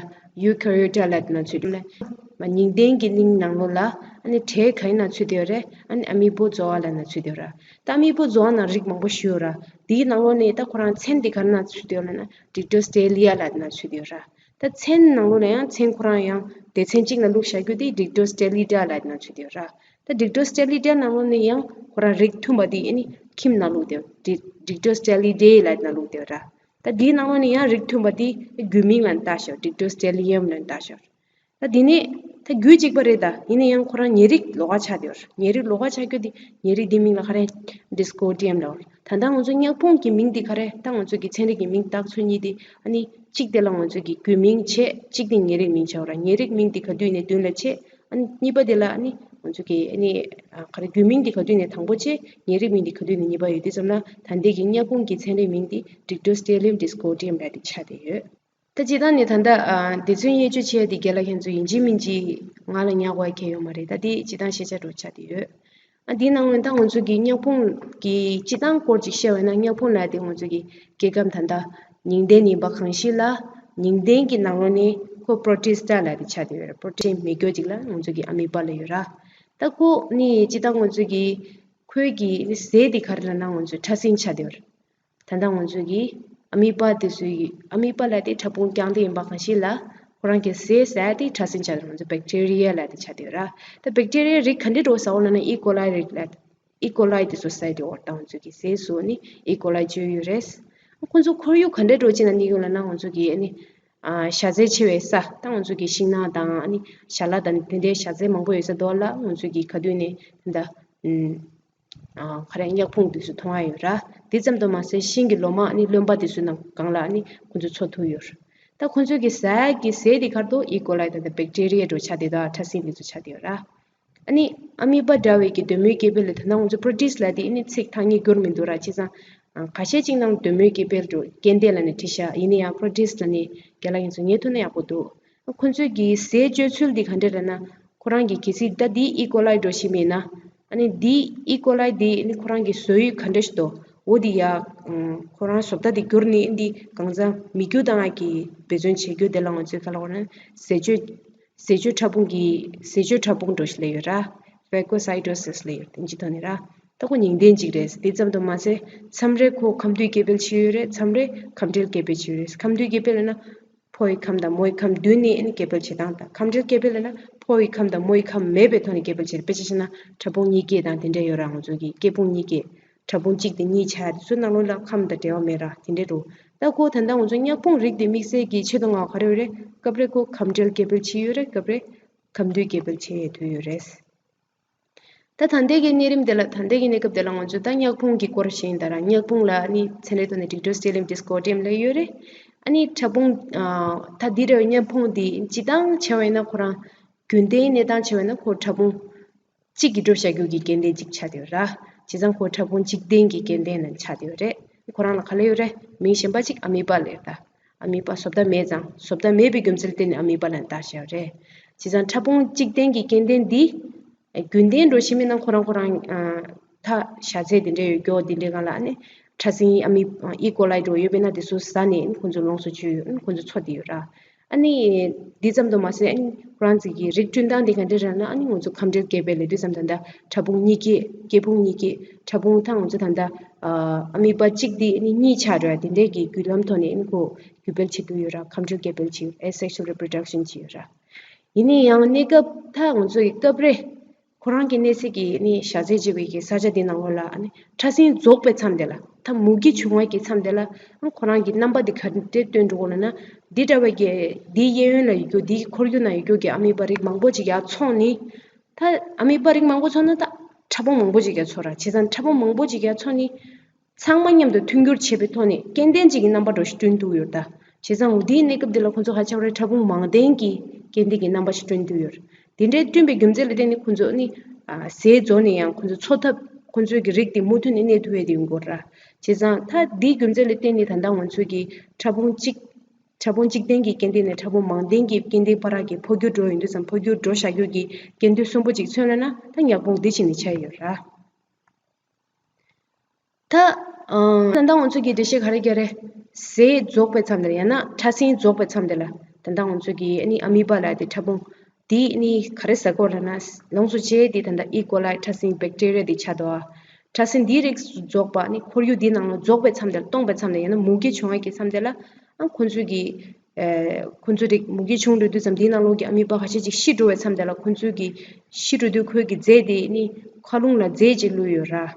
ཡུ་ཁེ་རི་ཡོ་ཊ་ལབ་དེ་ནང་ཚུད་འགྲོ་གི་ལབ། མ་ཉིང་ལྡན་གྱི་གླིང་ནང་ལོགས་ལ་ཨ་ནི་གྲས་ག་རེ་ནང་ཚུད་བསྡད་ཡོད་རེད། ཨ་ནི་ཨ་མི་བོ་ཛོ་ཨ་ལབ་ནང་ཚུད་བསྡད་ཡོད་ར། ད་ཨ་མི་བོ་ཛོ་ཨ་ནང་རིགས་མང་པོ་ཞིག་ཡོད་ར། དེའི་ནང་ལོགས་ནས་ད་ཁོ་རང་ཚན་འདི་ག་རེ་ནང་ཚུད་བསྡད་ཡོད་ལབ་ན་ཌིག་ཊོ་སི་ཊེ་ལི་ཡ་ལབ་དེ་ནང་ཚུད་བསྡད་ཡོད་ར། ད་ཚན་ནང་ལོགས་ལ་ཡང་ཚན་ཁོ་རང་ཡང་སྡེ་ཚན་གཅིག་ལ་བླུགས་བཞག་རྒྱུ་དེ་ཌིག་ཊོ་སི་ཊེ་ལི་ཌ་ལབ་དེ་ནང་ཚུད་བསྡད་ཡོད་ར། ད་ཌིག་ཊོ་སི་ཊེ་ལི་ཌ་ནང་ལོགས་ནས་ཡང་ཁོ་རང་རིགས་མཐུན་པ་དེ་ཨ་ནི་ཁྱིམ་ནང་བླུགས་བསྡད་ཡོད། ཌིག་ཌིག་ཊོ་སི་ཊེ་ལི་ཌེ་ལབ་དེ་ནང་བླུགས་བསྡད་ཡོད་ར། ད་དེའི་ནང་ལོགས་ནས་ཡང་རིགས་མཐུན་པ་དེ་རྒྱུད་མིང་ལ་བཏགས་ཤག་ཌིག་ཊོ་སི་ཊེ་ལི་ཡམ་ལབ་བཏགས་ཤག་ད་དེ་ནས་ད་རྒྱུད་གཅིག་པ་རེད། ད་ཡིན་ན་ཡང་ཁོ་རང་ཉེ་རིགས་ལོགས་ཀ་ཆགས་བསྡད་ཡོད་ར། ཉེ་རིགས་ལོགས་ཀ་ཆགས་རྒྱུ་དེ་ཉེ་རིགས་དེའི་མིང་ལ་ག་རེ་ཌི་སི་ཀོ་ཌི་ཡམ་ལབ་ཡོད་ར། ད་ལྟ་ང་ཚོ་མྱག་ཕུང་གི་མིང་འདི་ག་རེ། ད་ང་ཚོ་གི་ཚན་རིག་གི་མིང་བཏགས་ཚུལ་གཉིས་དེ་ཨ་ནི་གཅིག་དེ་ལ་ང་ཚོ་གི་རྒྱུད་མིང་བྱས། གཅིག་དེ་ཉེ་རིགས་མིང་བྱས་པ་ར། ཉེ་རིགས་མིང་དེ་ག་དུས་ནས་མདུན་ལ་བྱས། ཨ་ནི་གཉིས་པ་དེ་ལ་ཨ་ནི་ང་ཚོ་གི་ཨ་ནི་ཨ་ག་རེ་རྒྱུད་མིང་དེ་ག་དུས་ནས་དང་པོ་བྱས། ཉེ་རིགས་མིང་དེ་ག་དུས་ནས་གཉིས་པ་ཡོད་དུས་ཙམ་ལ་ད་ལྟའི་གི་མྱག་ཕུང་གི་ཚན་རིག་མིང་དེ་Dictyostelium discoideum ལབ་དེ་ཆགས་བསྡད་ཡོད། ད་སྤྱིར་བཏང་ནས་ད་ལྟ་ཨ་སྡེ་ཚན་དབྱེ་གཅོད་བྱས་ཏེ་རྒན་ལགས་ཁྱེད་ཚོ་ཡིན་གཅིག་མིན་གཅིག་ང་ལ་ཉར་དགོས་ཡ་གང་ཡང་ཡོད་མ་རེད། ད་དེ་སྤྱིར་བཏང་ཤེས་བྱ་འདྲ་ཆགས་བསྡད་ཡོད། ཨ་དེའི་ནང་ནས་ད་ང་ཚོ་གི་མྱག་ཕུང་གི་སྤྱིར་བཏང་སྐོར་ཅིག་བཤད་པ་ན་མྱག་ཕུང་ལབ་དེ་ང་ཚོ་གི་སྐྱེ་ཁམས་ད་ལྟ་ཉིང་ལྡན་ཡིན་པ་གང་ཞིག་ལ་ཉིང་ལྡན་གྱི་ནང་ལོགས་ནས་ ཁོ་པྲོ་ཊི་སི་ཊ་ལབ་དེ་ཆགས་བསྡད་ཡོད་རེད། པྲོ་ཊི་སི་ཊ་མེད་རྒྱུ་ཅིག་ལ་ང་ཚོ་གི་ཨ་མི་པ་ལབ་ཡོད་ར། ད་ཁོ་ནི་སྤྱིར་བཏང་ང་ཚོ་གི་ཁོའི་གི་ནི་ཟས་དེ་ག་རེ་ལབ་ན་ང་ཚོ་ཕྲ་སྲིན་ཆགས་བསྡད་ཡོད་རེད། ད་ལྟ་ང་ཚོ་གི་ཨ་མི་པ་དེ་ཚོའི་ཨ་མི་པ་ལབ་དེ་ཕྲ་ཕུང་རྐྱང་དེ་ཡིན་པ་གང་ཞིག་ལ་ཁོ་རང་གི་ཟས་ཟ་དེ་ཕྲ་སྲིན་ཆགས་ང་ཚོ་བེག་ཊི་རི་ཡ་ལབ་དེ་ཆགས་བསྡད་ཡོད་ར། ད་བེག་ཊི་རི་ཡ་རིགས་ག་འདྲ་འདྲ་ཟ་འོ་ལབ་ན་ཨི་ཀོ་ལའི་རིགས་ལབ། ཨི་ཀོ་ལའི་དེ་ཚོ་ཟ་དེ་འོ་ད་ང་ཚོ་གི་ཟས་སུ་ནི་ཨི་ཀོ་ལའི་བཅོས་ཡོད་རེད། ཁོ་ཚོ་ཁོར་ཡུག་ག་འདྲ་འདྲ་ཅིག་ན་གནས་ཡོད་ལབ་ན་ང་ཚོ་གི་ཨ་ནི་ཨ་བཞའ་ཚན་ཆེ་བའི་ས་ད་ང་ཚོ་གི་ཤིང་ནགས་དང་ཨ་ནི་ཞལ་ལག་དང་དེ་འདྲའི་བཞའ་ཚན་མང་པོ་ཡོད་ས་དོ་ལ་ང་ཚོ་གི་ག་དུས་ནས་ད་ལྟ་ཨ་ག་རེ་མྱག་ཕུང་དེ་ཚོ་མཐོང་ཡ་ཡོད་ར། དེ་ཙམ་དུ་མ་ཟད་ཤིང་གི་ལོ་མ་ཨ་ནི་རློན་པ་དེ་ཚོའི་ནང་སྒང་ལ་ཨ་ནི་ཁོ་ཚོ་འཚོ་ཐུབ་ཡོད་ར། ད་ཁོ་ཚོ་གི་ཟ་གི་ཟས་དེ་ག་རེ་འདུག་ཨི་ཀོ་ལའི་དང་བེག་ཊི་རི་ཡ་འདྲ་ཆགས་དེ་དང་ཕྲ་སྲིན་དེ་ཚོ་ཆགས་དེ་ཡོད་ར། ཨ་ནི་ཨ་མི་པ་འདྲ་བའི་གི་གདོད་མའི་སྐྱེ་འཕེལ་ལ་ད་ནང་ང་ཚོ་པྲོ་ཊིས་ལབ་དེ་ཨ་ནི་ཚིག་ཐ་སྙད་སྒྱུར་མི་འདུག་ར། བྱས་ཙང་ཁ་ཤས་ཅིག་ནང་གདོད་མའི་སྐྱེ་འཕེལ་འདྲ་སྐྱེ་ལྡན་ལབ་ནས་བྲིས་ཤག་ཡིན་ན་ཡང་པྲོ་ཊིས་ལབ་ནས་རྒན་ལགས་ཡིན་ཚོ་ངས་ཐོས་ན་ཡག་པོ་འདུག་ཁོ་ཚོས་གི་ཟས་སྤྱོད་ཚུལ་འདི་ག་འདྲ་རེད་ན་ཁོ་རང་གི་གལ་སྲིད་ད་འདི་ཨི་ཀོ་ལའི་འདྲ་ཞིག་མིན་ན་ཨ་ནི་འདི་ཨི་ཀོ་ལའི་འདི་ཨ་ནི་ཁོ་རང་གི་བཟོ་དབྱིབས་ག་འདྲ་ཞིག་འདུག་འོ་འདི་ཡ་ཁོ་རང་བཟོ་ལྟ་འདི་བསྒྱུར་ནས་འདི་གང་ཚང་མི་རྒྱུ་དང་ཡ་གི་འབད་བརྩོན་བྱེད་རྒྱུ་དེ་ལ་ང་ཚོས་ག་ལ་འོ་ན་ཟས་སྤྱོད་ཟས་སྤྱོད་ཕྲ་ཕུང་གི་ཟས་སྤྱོད་ཕྲ་ཕུང་འདྲ་ཞིག་ལབ་ཡོད་ར། ཕེ་ཀོ་སའི་ཊོ་སིས་ལབ་ཡོད་དེ་འཇི་ཐོག་ནས་ར། ད་ཁོ་ཉིང་ལྡན་ཅིག་རེད། དེ་ཙམ་དུ་མ་ཟད་མཚམས་རེ་ཁོ་ཁམས་འདུས་སྐྱེ་འཕེལ་བྱེད་ཡོད་རེད། མཚམས་རེ་ཁམས་བྲལ་སྐྱེ་འཕེལ་བྱེད་ཡོད་རེད། ཁམས་འདུས་སྐྱེ་འཕེལ་ལབ་ན་ཕོ་ཡི་ཁམས་དང་མོ་ཡི་ཁམས་བསྡུས་ནས་ཨ་ནི་སྐྱེ་འཕེལ་བྱེད་སྟངས་དང་། ཁམས་བྲལ་སྐྱེ་འཕེལ་ལབ་ན་ཕོ་ཡི་ཁམས་དང་མོ་ཡི་ཁམས་མེད་པའི་ཐོག་ནས་སྐྱེ་འཕེལ་བྱེད་རེད། དཔེ་ཆ་བཞག་ན་ཕྲ་ཕུང་གཉིས་སྐྱེས་དང་དེ་འདྲ་ཡོད་ར། ང་ཚོ་གི་སྐྱེ་ཕུང་གཉིས་སྐྱེས། ཕྲ་ཕུང་གཅིག་དེ་གཉིས་ཆགས་དེ་ཚོའི་ནང་ལོགས་ལ་ཁམས་དང་འབྲེལ་བ་མེད་ར། དེ་འདྲའི་རུ། ད་ཁོ་ད་ལྟ་ང་ཚོ་མྱག་ཕུང་རིགས་དེ་དམིགས་བསལ་གྱི་ཆེད་དུ་མངགས་པ་ག་རེ་ཡོད་རེད། སྐབས་རེ་ཁོ་ཁམས་བྲལ་སྐྱེ་འཕེལ་བྱེད་ཡོད་རེད། སྐབས་རེ་ཁམས་འདུས་སྐྱེ་འཕེལ་བྱེད་ཡོད་དུས་ཡོད་རེད། ད་ད་ལྟའི་གི་གནས་རིམ་དེ་ལ་ད་ལྟའི་གི་གནས་སྐབས་དེ་ལ་ང་ཚོ་ད་མྱག་ཕུང་གི་སྐོར་བཤད་ཡིན་ད་ར། མྱག་ཕུང་ལ་ནི་ཚན་རིག་ཐོག་ནས་Dictyostelium discoideum ལབ་ཡོད་རེད། ཨ་ནི་ཕྲ་ཕུང་ད་འདི་འདྲ་བའི་མྱག་ཕུང་འདི་སྤྱིར་བཏང་བྱས་པ་ཡིན་ན་ཁོ་རང་རྒྱུན་ལྡན་གནས་སྟངས་བྱས་པ་ཡིན་ན་ཁོ་ཕྲ་ཕུང་གཅིག་གི་སྒྲུབ་བྱ་རྒྱུ་གི་སྐྱེ་ལྡན་གཅིག་ཆགས་བསྡད་ཡོད་ར། བྱས་ཙང་ཁོ་ཕྲ་ཕུང་གཅིག་ལྡན་གྱི་སྐྱེ་ལྡན་ནང་ཆགས་བསྡད་ཡོད་རེད། ཁོ་རང་ལ་ག་ལབ་ཡོད་རེད། མིང་གཞན་པ་གཅིག་ཨ་མི་པ་ལབ་ཡོད་ད། ཨ་མི་པ་བཟོ་ལྟ་མེད་ཙང་བཟོ་ལྟ་མེད་པའི་རྒྱུ་མཚན་ལ་བརྟེན་ནས་ཨ་མི་པ་ལབ་ནས་བཏགས་བཞག་ཡོད་རེད། བྱས་ཙང་ཕྲ་ཕུང་གཅིག་ལྡན་གྱི་སྐྱེ་ལྡན་འདི་རྒྱུན་ལྡན་འདྲ་ཞིག་མིན་ན་ཁོ་རང་ཁོ་རང་ད་བཞའ་ཚན་དེ་འདྲ་ཡོད་རྒྱུ་དེ་འདྲའི་སྒང་ལ་ཨ་ནི་ཕྲ་སྲིན་ཨ་མི་ཨི་ཀོ་ལའི་འདྲ་ཡོད་པས་ན་དེ་ཚོ་ཟ་ནས་ཁོ་ཚོ་ལོངས་སུ་སྤྱོད་ཡོད། ཁོ་ཚོ་འཚོ་བསྡད་ཡོད་ར། ཨ་ནི་འདི་ཙམ་དུ་མ་ཟད་ཨ་ནི་ཁོ་རང་ཚོ་གི་རིགས་བསྐྲུན་སྟངས་འདི་ག་འདྲ་རེད་ན་ཨ་ནི་ང་ཚོ་ཁམས་བྲལ་སྐྱེ་འཕེལ་ལས་དུས་ཙམ་ད་ལྟ་ཕྲ་ཕུང་གཉིས་སྐྱེས་སྐྱེ་ཕུང་གཉིས་སྐྱེས་ཕྲ་ཕུང་ད་ང་ཚོ་ད་ལྟ་ཨ་མི་པ་གཅིག་འདི་ཨ་ནི་གཉིས་ཆགས་འགྲོ་ཡ་དེ་འདྲའི་གི་བརྒྱུད་ལམ་ཐོག་ནས་ཨ་ནི་ཁོ་རྒྱུད་སྤེལ་བྱེད་ཀྱི་ཡོད་ར། ཁམས་བྲལ་སྐྱེ་འཕེལ་བྱེད་ཡོད་ར། Asexual reproduction བྱེད་ཡོད་ར། ཡིན་ན་ཡང་གནས་སྐབས་ད་ང་ཚོ་ཡི་སྐབས་རེ་ཁོ་རང་གི་གནས་ཚད་ཀྱི་ནི་བཞའ་ཚན་བྱེད་པའི་གི་ས་ཆ་འདི་ནང་ལོགས་ལ་ནི་ཕྲ་སྲིན་རྫོགས་པའི་མཚམས་དེ་ལ་ད་མུ་གེ་བྱུང་བའི་གི་མཚམས་དེ་ལ་ཁོ་རང་གི་རྣམ་པ་འདི་ག་འདྲས་སྟོན་འགྲོ་གོ་ལ་ན་འདི་འདྲ་བའི་གི་འདིའི་གཡས་གཡོན་ལ་ཡོད་རྒྱུ་འདིའི་ཁོར་ཡུག་ན་ཡོད་རྒྱུ་གི་ཨ་མི་པ་རིགས་མང་པོ་ཅིག་ཡར་འཚོགས་ནི། ད་ཨ་མི་པ་རིགས་མང་པོ་འཚོགས་ན་ད་ཕྲ་ཕུང་མང་པོ་ཅིག་ཡར་འཚོགས་ར། བྱས་ཙང་ཕྲ་ཕུང་མང་པོ་ཅིག་ཡར་འཚོགས་ནི། ཚང་མ་མཉམ་དུ་མཐུན་འགྱུར་བྱེད་པའི་ཐོག་ནས་སྐྱེ་ལྡན་གཅིག་གི་རྣམ་པ་འདྲ་ཞིག་བསྐྲུན་ཐུབ་ཡོད་ད། བྱས་ཙང་འདིའི་གནས་སྐབས་འདི་ལ་ཁོ་ཚོ་ཧ་ཅང་རེ་ཕྲ་ཕུང་མང་ལྡན་གྱི་སྐྱེ་ལྡན་གྱི་རྣམ་པ་ཞིག་བསྐྲུན་ཐུབ་ཡོད། དེ་འདྲའི་བསྐྲུན་པའི་རྒྱུ་མཚན་ལ་བརྟེན་ནས་ཁོ་ཚོ་ནི་ཟས་རྫོགས་ནས་ཡང་ཁོ་ཚོ་འཚོ་ཐབས་ཁོ་ཚོའི་གི་རིགས་དེ་མུ་མཐུད་ནས་གནས་ཐུབ་ཡས་དེ་ཡོང་གི་ཡོད་ར། བྱས་ཙང་ད་འདིའི་རྒྱུ་མཚན་ལ་བརྟེན་ནས་ད་ལྟ་ང་ཚོའི་གི་ཕྲ་ཕུང་གཅིག་ཕྲ་ཕུང་གཅིག་ལྡན་གྱི་སྐྱེ་ལྡན་ནས་ཕྲ་ཕུང་མང་ལྡན་གྱི་སྐྱེ་ལྡན་བར་གྱི་འཕོ་འགྱུར་འགྲོ་ཡོང་དུས་ཙམ་འཕོ་འགྱུར་འགྲོ་བཞག་རྒྱུ་གི་སྐྱེ་ལྡན་གསོན་པོ་གཅིག་མཚོན་ན་ན་ད་མྱག་ཕུང་འདི་བྱས་ནས་ཆགས་ཡོད་ར། ད། ད་ལྟ་ང་ཚོ་གི་འགྲེལ་བཤད་ག་རེ་རྒྱག་རེད། ཟས་རྫོགས་པའི་མཚམས་དེ་ལ་ཡང་ན་ཕྲ་སྲིན་རྫོགས་པའི་མཚམས་དེ་ལ་ད་ལྟ་ང་ཚོ་གི་ཨ་ནི་ཨ་མི་པ་ལ་དེ་ཕྲ་ཕུང་དེ་ཨ་ནི་ག་རེ་ཟ་གོ་ལབ་ན་ལོངས་སུ་སྤྱད་དེ་ད་ལྟ་ཨི་ཀོ་ལའི་ཕྲ་སྲིན་བེག་ཊི་རི་ཡ་དེ་ཆགས་འདུག་ཨ། ཕྲ་སྲིན་དེའི་རིགས་རྫོགས་པ་ཨ་ནི་ཁོར་ཡུག་དེའི་ནང་ལ་རྫོགས་པའི་མཚམས་དེ་ལ་སྟོངས་པའི་མཚམས་དེ་ཡང་ན་མུ་གེ་བྱུང་བའི་གི་མཚམས་དེ་ལ་ཨ་ཁོ་ཚོ་གི་ཁོ་ཚོ་རིགས་མུ་གེ་བྱུང་འགྲོ་དུས་ཙམ་དེའི་ནང་ལོགས་ཀྱི་ཨ་མི་པ་ཁ་ཤས་ཅིག་ཤི་འགྲོ་བའི་མཚམས་དེ་ལ་ཁོ་ཚོ་གི་ཤི་འགྲོ་དུས་ཁོའི་གི་རྫས་དེ་ཨ་ནི་མཁའ་རླུང་ལ་རྫས་ཅིག་བླུགས་ཡོད་ར།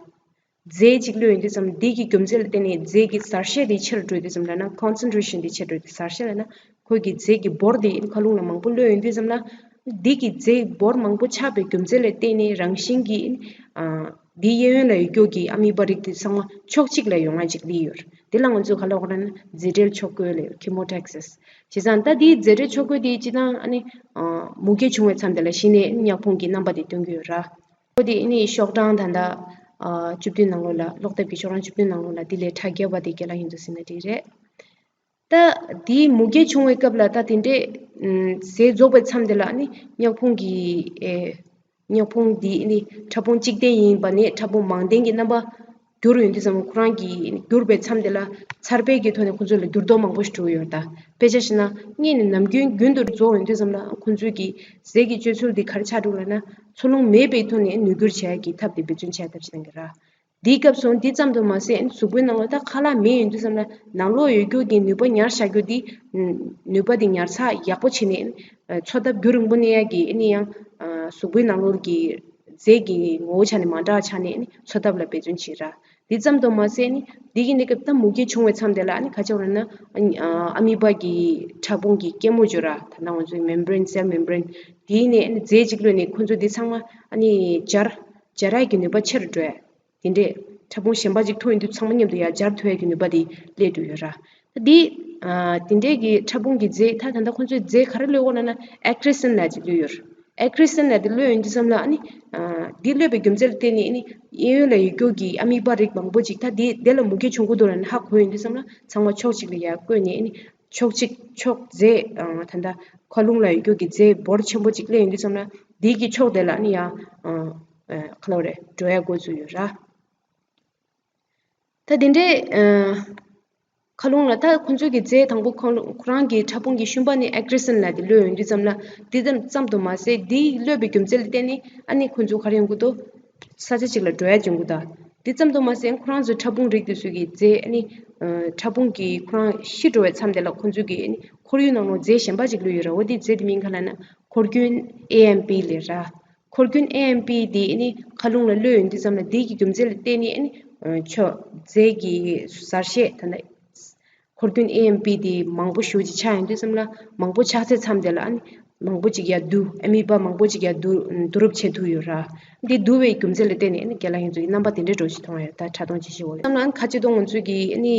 རྫས་གཅིག་བླུགས་ཡོང་དུས་ཙམ་འདི་གི་རྒྱུ་མཚན་ལ་བརྟེན་ནས་རྫས་ཀྱི་གཟར་ཤད་དེ་ཆེ་རུ་འགྲོ་དུས་ཙམ་ལ་ན་concentration དེ་ཆེ་རུ་འགྲོ་དུས་གཟར་ཤད་ལ་ན་ཁོའི་གི་རྫས་ཀྱི་འབོར་དེ་མཁའ་རླུང་ལ་མང་པོ་གློད་ཡོང་དུས་ཙམ་ལ་འདི་གི་རྫས་འབོར་མང་པོ་ཆགས་པའི་རྒྱུ་མཚན་ལ་བརྟེན་ནས་རང་བཞིན་གྱིས་ཨ་འདིའི་གཡས་གཡོན་ལ་ཡོད་རྒྱུ་གི་ཨ་མི་པ་རིགས་དེ་ཚང་མ་ཕྱོགས་གཅིག་ལ་ཡོང་ང་ཅིག་སླེབས་ཡོད་རེད། དེ་ལ་ང་ཚོས་ག་ལབ་དགོས་རེད་ན་རྫས་འབྲེལ་ཕྱོགས་བཀོད་ལབ་ཡོད། Chemotaxis། བྱས་ཙང་ད་འདིའི་རྫས་འབྲེལ་ཕྱོགས་བཀོད་དེ་སྤྱིར་བཏང་ཨ་ནི་མུ་གེ་བྱུང་བའི་མཚམས་དེ་ལ་གཞི་ནས་མྱག་ཕུང་གི་རྣམ་པ་དེ་སྟོན་གྱི་ཡོད་ར། ཁོ་དེ་ནི་ཤོག་གྲངས་ད་ལྟ་ཨ་བཅུ་བདུན་ནང་ལོགས་ལ་ཀློག་དེབ་ཀྱི་ཤོག་གྲངས་བཅུ་བདུན་ནང་ལོགས་ལ་དེ་ལས་ཁྲ་རྒྱས་པ་དེ་རྒན་ལགས་ཡིན་དུ་ཟིན་ན་འགྲིག་རེད། ད་དེའི་མུ་གེ་བྱུང་བའི་སྐབས་ལ་ད་དེ་འདྲས་ཨམ་ཟས་རྫོགས་པའི་མཚམས་དེ་ལ་ནི་མྱག་ཕུང་གི་ཨེ་མྱག་ཕུང་དེ་ནི་ཕྲ་ཕུང་གཅིག་ལྡན་ཡིན་པ་ནས་ཕྲ་ཕུང་མང་ལྡན་གྱི་རྣམ་པ་ བསྒྱུར་ཡོང་དུས་ཙམ་ཁོ་རང་གིས་བསྒྱུར་པའི་མཚམས་དེ་ལ་ཚར་པའི་གི་ཐོག་ནས་ཁོ་ཚོ་ལ་འགྱུར་ལྡོག་མང་པོ་ཞིག་འགྲོ་གི་ཡོད་རེད་ད། དཔེ་ཆ་བཞག་ན་སྔོན་ནས་ནམ་རྒྱུན་རྒྱུན་དུ་རྫོགས་ཡོང་དུས་ཙམ་ལ་ཁོ་ཚོས་ཀྱི་རྫས་ཀྱི་སྤྱོད་ཚུལ་འདི་ག་རེ་ཆགས་འགྲོ་ལབ་ན། འཚོ་རླུང་མེད་པའི་ཐོག་ནས་ནུས་རྒྱུར་བྱེད་ཡག་གི་ཐབས་དེ་འབད་བརྩོན་བྱས་ཐབས་ཤེས་གནང་གི་ར། འདིའི་སྐབས་སུ་འདི་ཙམ་དུ་མ་ཟད་གཟུགས་པོའི་ནང་ལོགས་ད་ཁ་ལག་མེད་ཡོང་དུས་ཙམ་ལ་ནང་ལོགས་ཡོད་རྒྱུ་གི་ནུས་པ་ཉར་བཞག་རྒྱུ་འདི། ནུས་པ་འདི་ཉར་ཚགས་ཡག་པོ་བྱས་ནས་འཚོ་ཐབས་རྒྱུན་རིང་པོ་གནས་ཡག་གི་ཨ་ནི་ཡང་གཟུགས་པོའི་ནང་ལོགས་ཀྱི་རྫས་ཀྱི་ངོ་བོ་ཆ་ནས་མ་འདྲ་བ་ཆ་ནས་ཨ་ནི་འཚོ་ཐབས་ལ་འབད་བརྩོན་བྱེད་ར། འདི་ཙམ་དུ་མ་ཟད་ནི་འདི་གི་གནས་སྐབས་ད་མུ་གེ་བྱུང་བའི་མཚམས་དེ་ལ་ཨ་ནི་ག་ཅི་ཡོད་ལབ་ན། ཨ་མི་པ་གི་ཕྲ་ཕུང་གི་སྐྱི་མོ་ཅིག་ཡོད་ར། ད་ནང་ང་ཚོའི་membrane, cell membrane། དེའི་ནས་ཨ་ནི་རྫས་གཅིག་གློད་ནས་ཁོ་ཚོ་འདི་ཚང་མ་ཨ་ནི་སྦྱར་སྦྱར་ཡག་གི་ནུས་པ་ཆེ་རུ་འགྲོ་ཡ། དེ་འདྲས་ཕྲ་ཕུང་གཞན་པ་ཅིག་ཐུག་ཡོང་དུས་ཚང་མ་མཉམ་དུ་ཡར་སྦྱར་ཐུབ་ཡག་གི་ནུས་པ་དེ་སླེབས་འགྲོ་ཡོད་ར། ད་འདི་ཨ་དེ་འདྲས་ཀྱི་ཕྲ་ཕུང་གི་རྫས་ད་ད་ལྟ་ཁོ་ཚོས་རྫས་ག་རེ་གློད་ཀྱི་ཡོད་ལབ་ན། ཨེ་ཀྲི་སིན་ལབ་ཅིག་གློད་ཡོད་ར། ཨེ་ཀྲི་སིན་ལབ་དེ་གློད་ཡོང་དུས་ཙམ་ལ་ཨ་ནི་ཨ་འདི་གློད་པའི་རྒྱུ་མཚན་ལ་བརྟེན་ནས་ཨ་ནི་གཡས་གཡོན་ལ་ཡོད་རྒྱུ་གི་ཨ་མི་པ་རིགས་མང་པོ་ཅིག་ད་དེ་དེ་ལ་མུ་གེ་བྱུང་གི་འདུག་ལབ་ནས་ཧ་གོ་ཡོང་དུས་ཙམ་ལ་ཚང་མ་ཕྱོགས་གཅིག་ལ་ཡར་བཀོད་ནས་ཨ་ནི་ཕྱོགས་གཅིག་ཕྱོགས་རྫས་ཨ་ད་ལྟ་མཁའ་རླུང་ལ་ཡོད་རྒྱུ་གི་རྫས་འབོར་ཆེན་པོ་ཅིག་གློད་ཡོང་དུས་ཙམ་ལ་དེའི་གི་ཕྱོགས་དེ་ལ་ཨ་ནི་ཡར་ཨ་ཨ་ག་ལབ་རེད། འགྲོ་ཡག་འགོ་བཙུགས་ཡོད་ར། ད་དེ་འདྲའི་ཨ་མཁའ་རླུང་ལ་ད་ཁོ་ཚོའི་གི་རྫས་དང་པོ་ཁོ་ཁོ་རང་གི་ཕྲ་ཕུང་གི་ཤུན་པ་ནི་ཨེ་ཀྲི་སིན་ལབ་དེ་གློད་ཡོང་དུས་ཙམ་ལ་འདི་ཙམ་ཙམ་དུ་མ་ཟད་འདི་གློད་པའི་རྒྱུ་མཚན་ལ་བརྟེན་ནས་ཨ་ནི་ཁོ་ཚོ་ག་རེ་ཡོང་གི་འདུག་ས་ཆ་གཅིག་ལ་འགྲོ་ཡག་བྱུང་གི་འདུག་འདི་ཙམ་དུ་མ་ཟད་ཁོ་རང་ཚོའི་ཕྲ་ཕུང་རིགས་དེ་ཚོའི་གི་རྫས་ཨ་ནི་ཨ་ཕྲ་ཕུང་གི་ཁོ་རང་ཤི་འགྲོ་བའི་མཚམས་དེ་ལ་ཁོ་ཚོའི་གི་ཨ་ནི་ཁོར་ཡུག་ནང་ལོགས་རྫས་གཞན་པ་ཅིག་གློད་ཡོད་ར། འོ་དེ་རྫས་དེ་མིང་ག་ལབ་ན་འཁོར་རྒྱུན་ཨེ་ཨེམ་པི་ལབ་ར། འཁོར་རྒྱུན་ཨེ་ཨེམ་པི་དེ་ཨ་ནི་མཁའ་རླུང་ལ་གློད་ཡོང་དུས་ཙམ་ལ་དེ་གི་རྒྱུ་མཚན་ལ་བརྟེན་ནས་ཨ་ནི་ཨ་ཆོ་རྫས་ཀྱི་གཟར་ཤད་ད་ལྟ་འཁོར་རྒྱུན་ཨེ་ཨེམ་པི་དེ་མང་པོ་ཞེ་པོ་ཅིག་ཆགས་ཡོང་དུས་ཙམ་ལ་མང་པོ་ཆགས་ཚད་མཚམས་དེ་ལ་ཨ་ནི་མང་པོ་ཅིག་ཡར་བསྡུ་ཨ་མི་པ་མང་པོ་ཅིག་ཡར་བསྡུ་བསྡུ་རུབ་བྱེད་ཐུབ་ཡོད་ར། འདི་བསྡུ་བའི་རྒྱུ་མཚན་ལ་བརྟེན་ནས་ཨ་ནི་རྒན་ལགས་ཁྱེད་ཚོ་གི་རྣམ་པ་དེ་འདྲའི་འདྲ་བོ་ཞིག་མཐོང་ཡོད་ད། ཕྲ་མཐོང་ཅི་ཞིག་འོ་ལ་བསམ་ན་ཨ་ནི་ཁ་ཅིག་ཏུ་ང་ཚོས་ཀྱི་ཨ་ནི་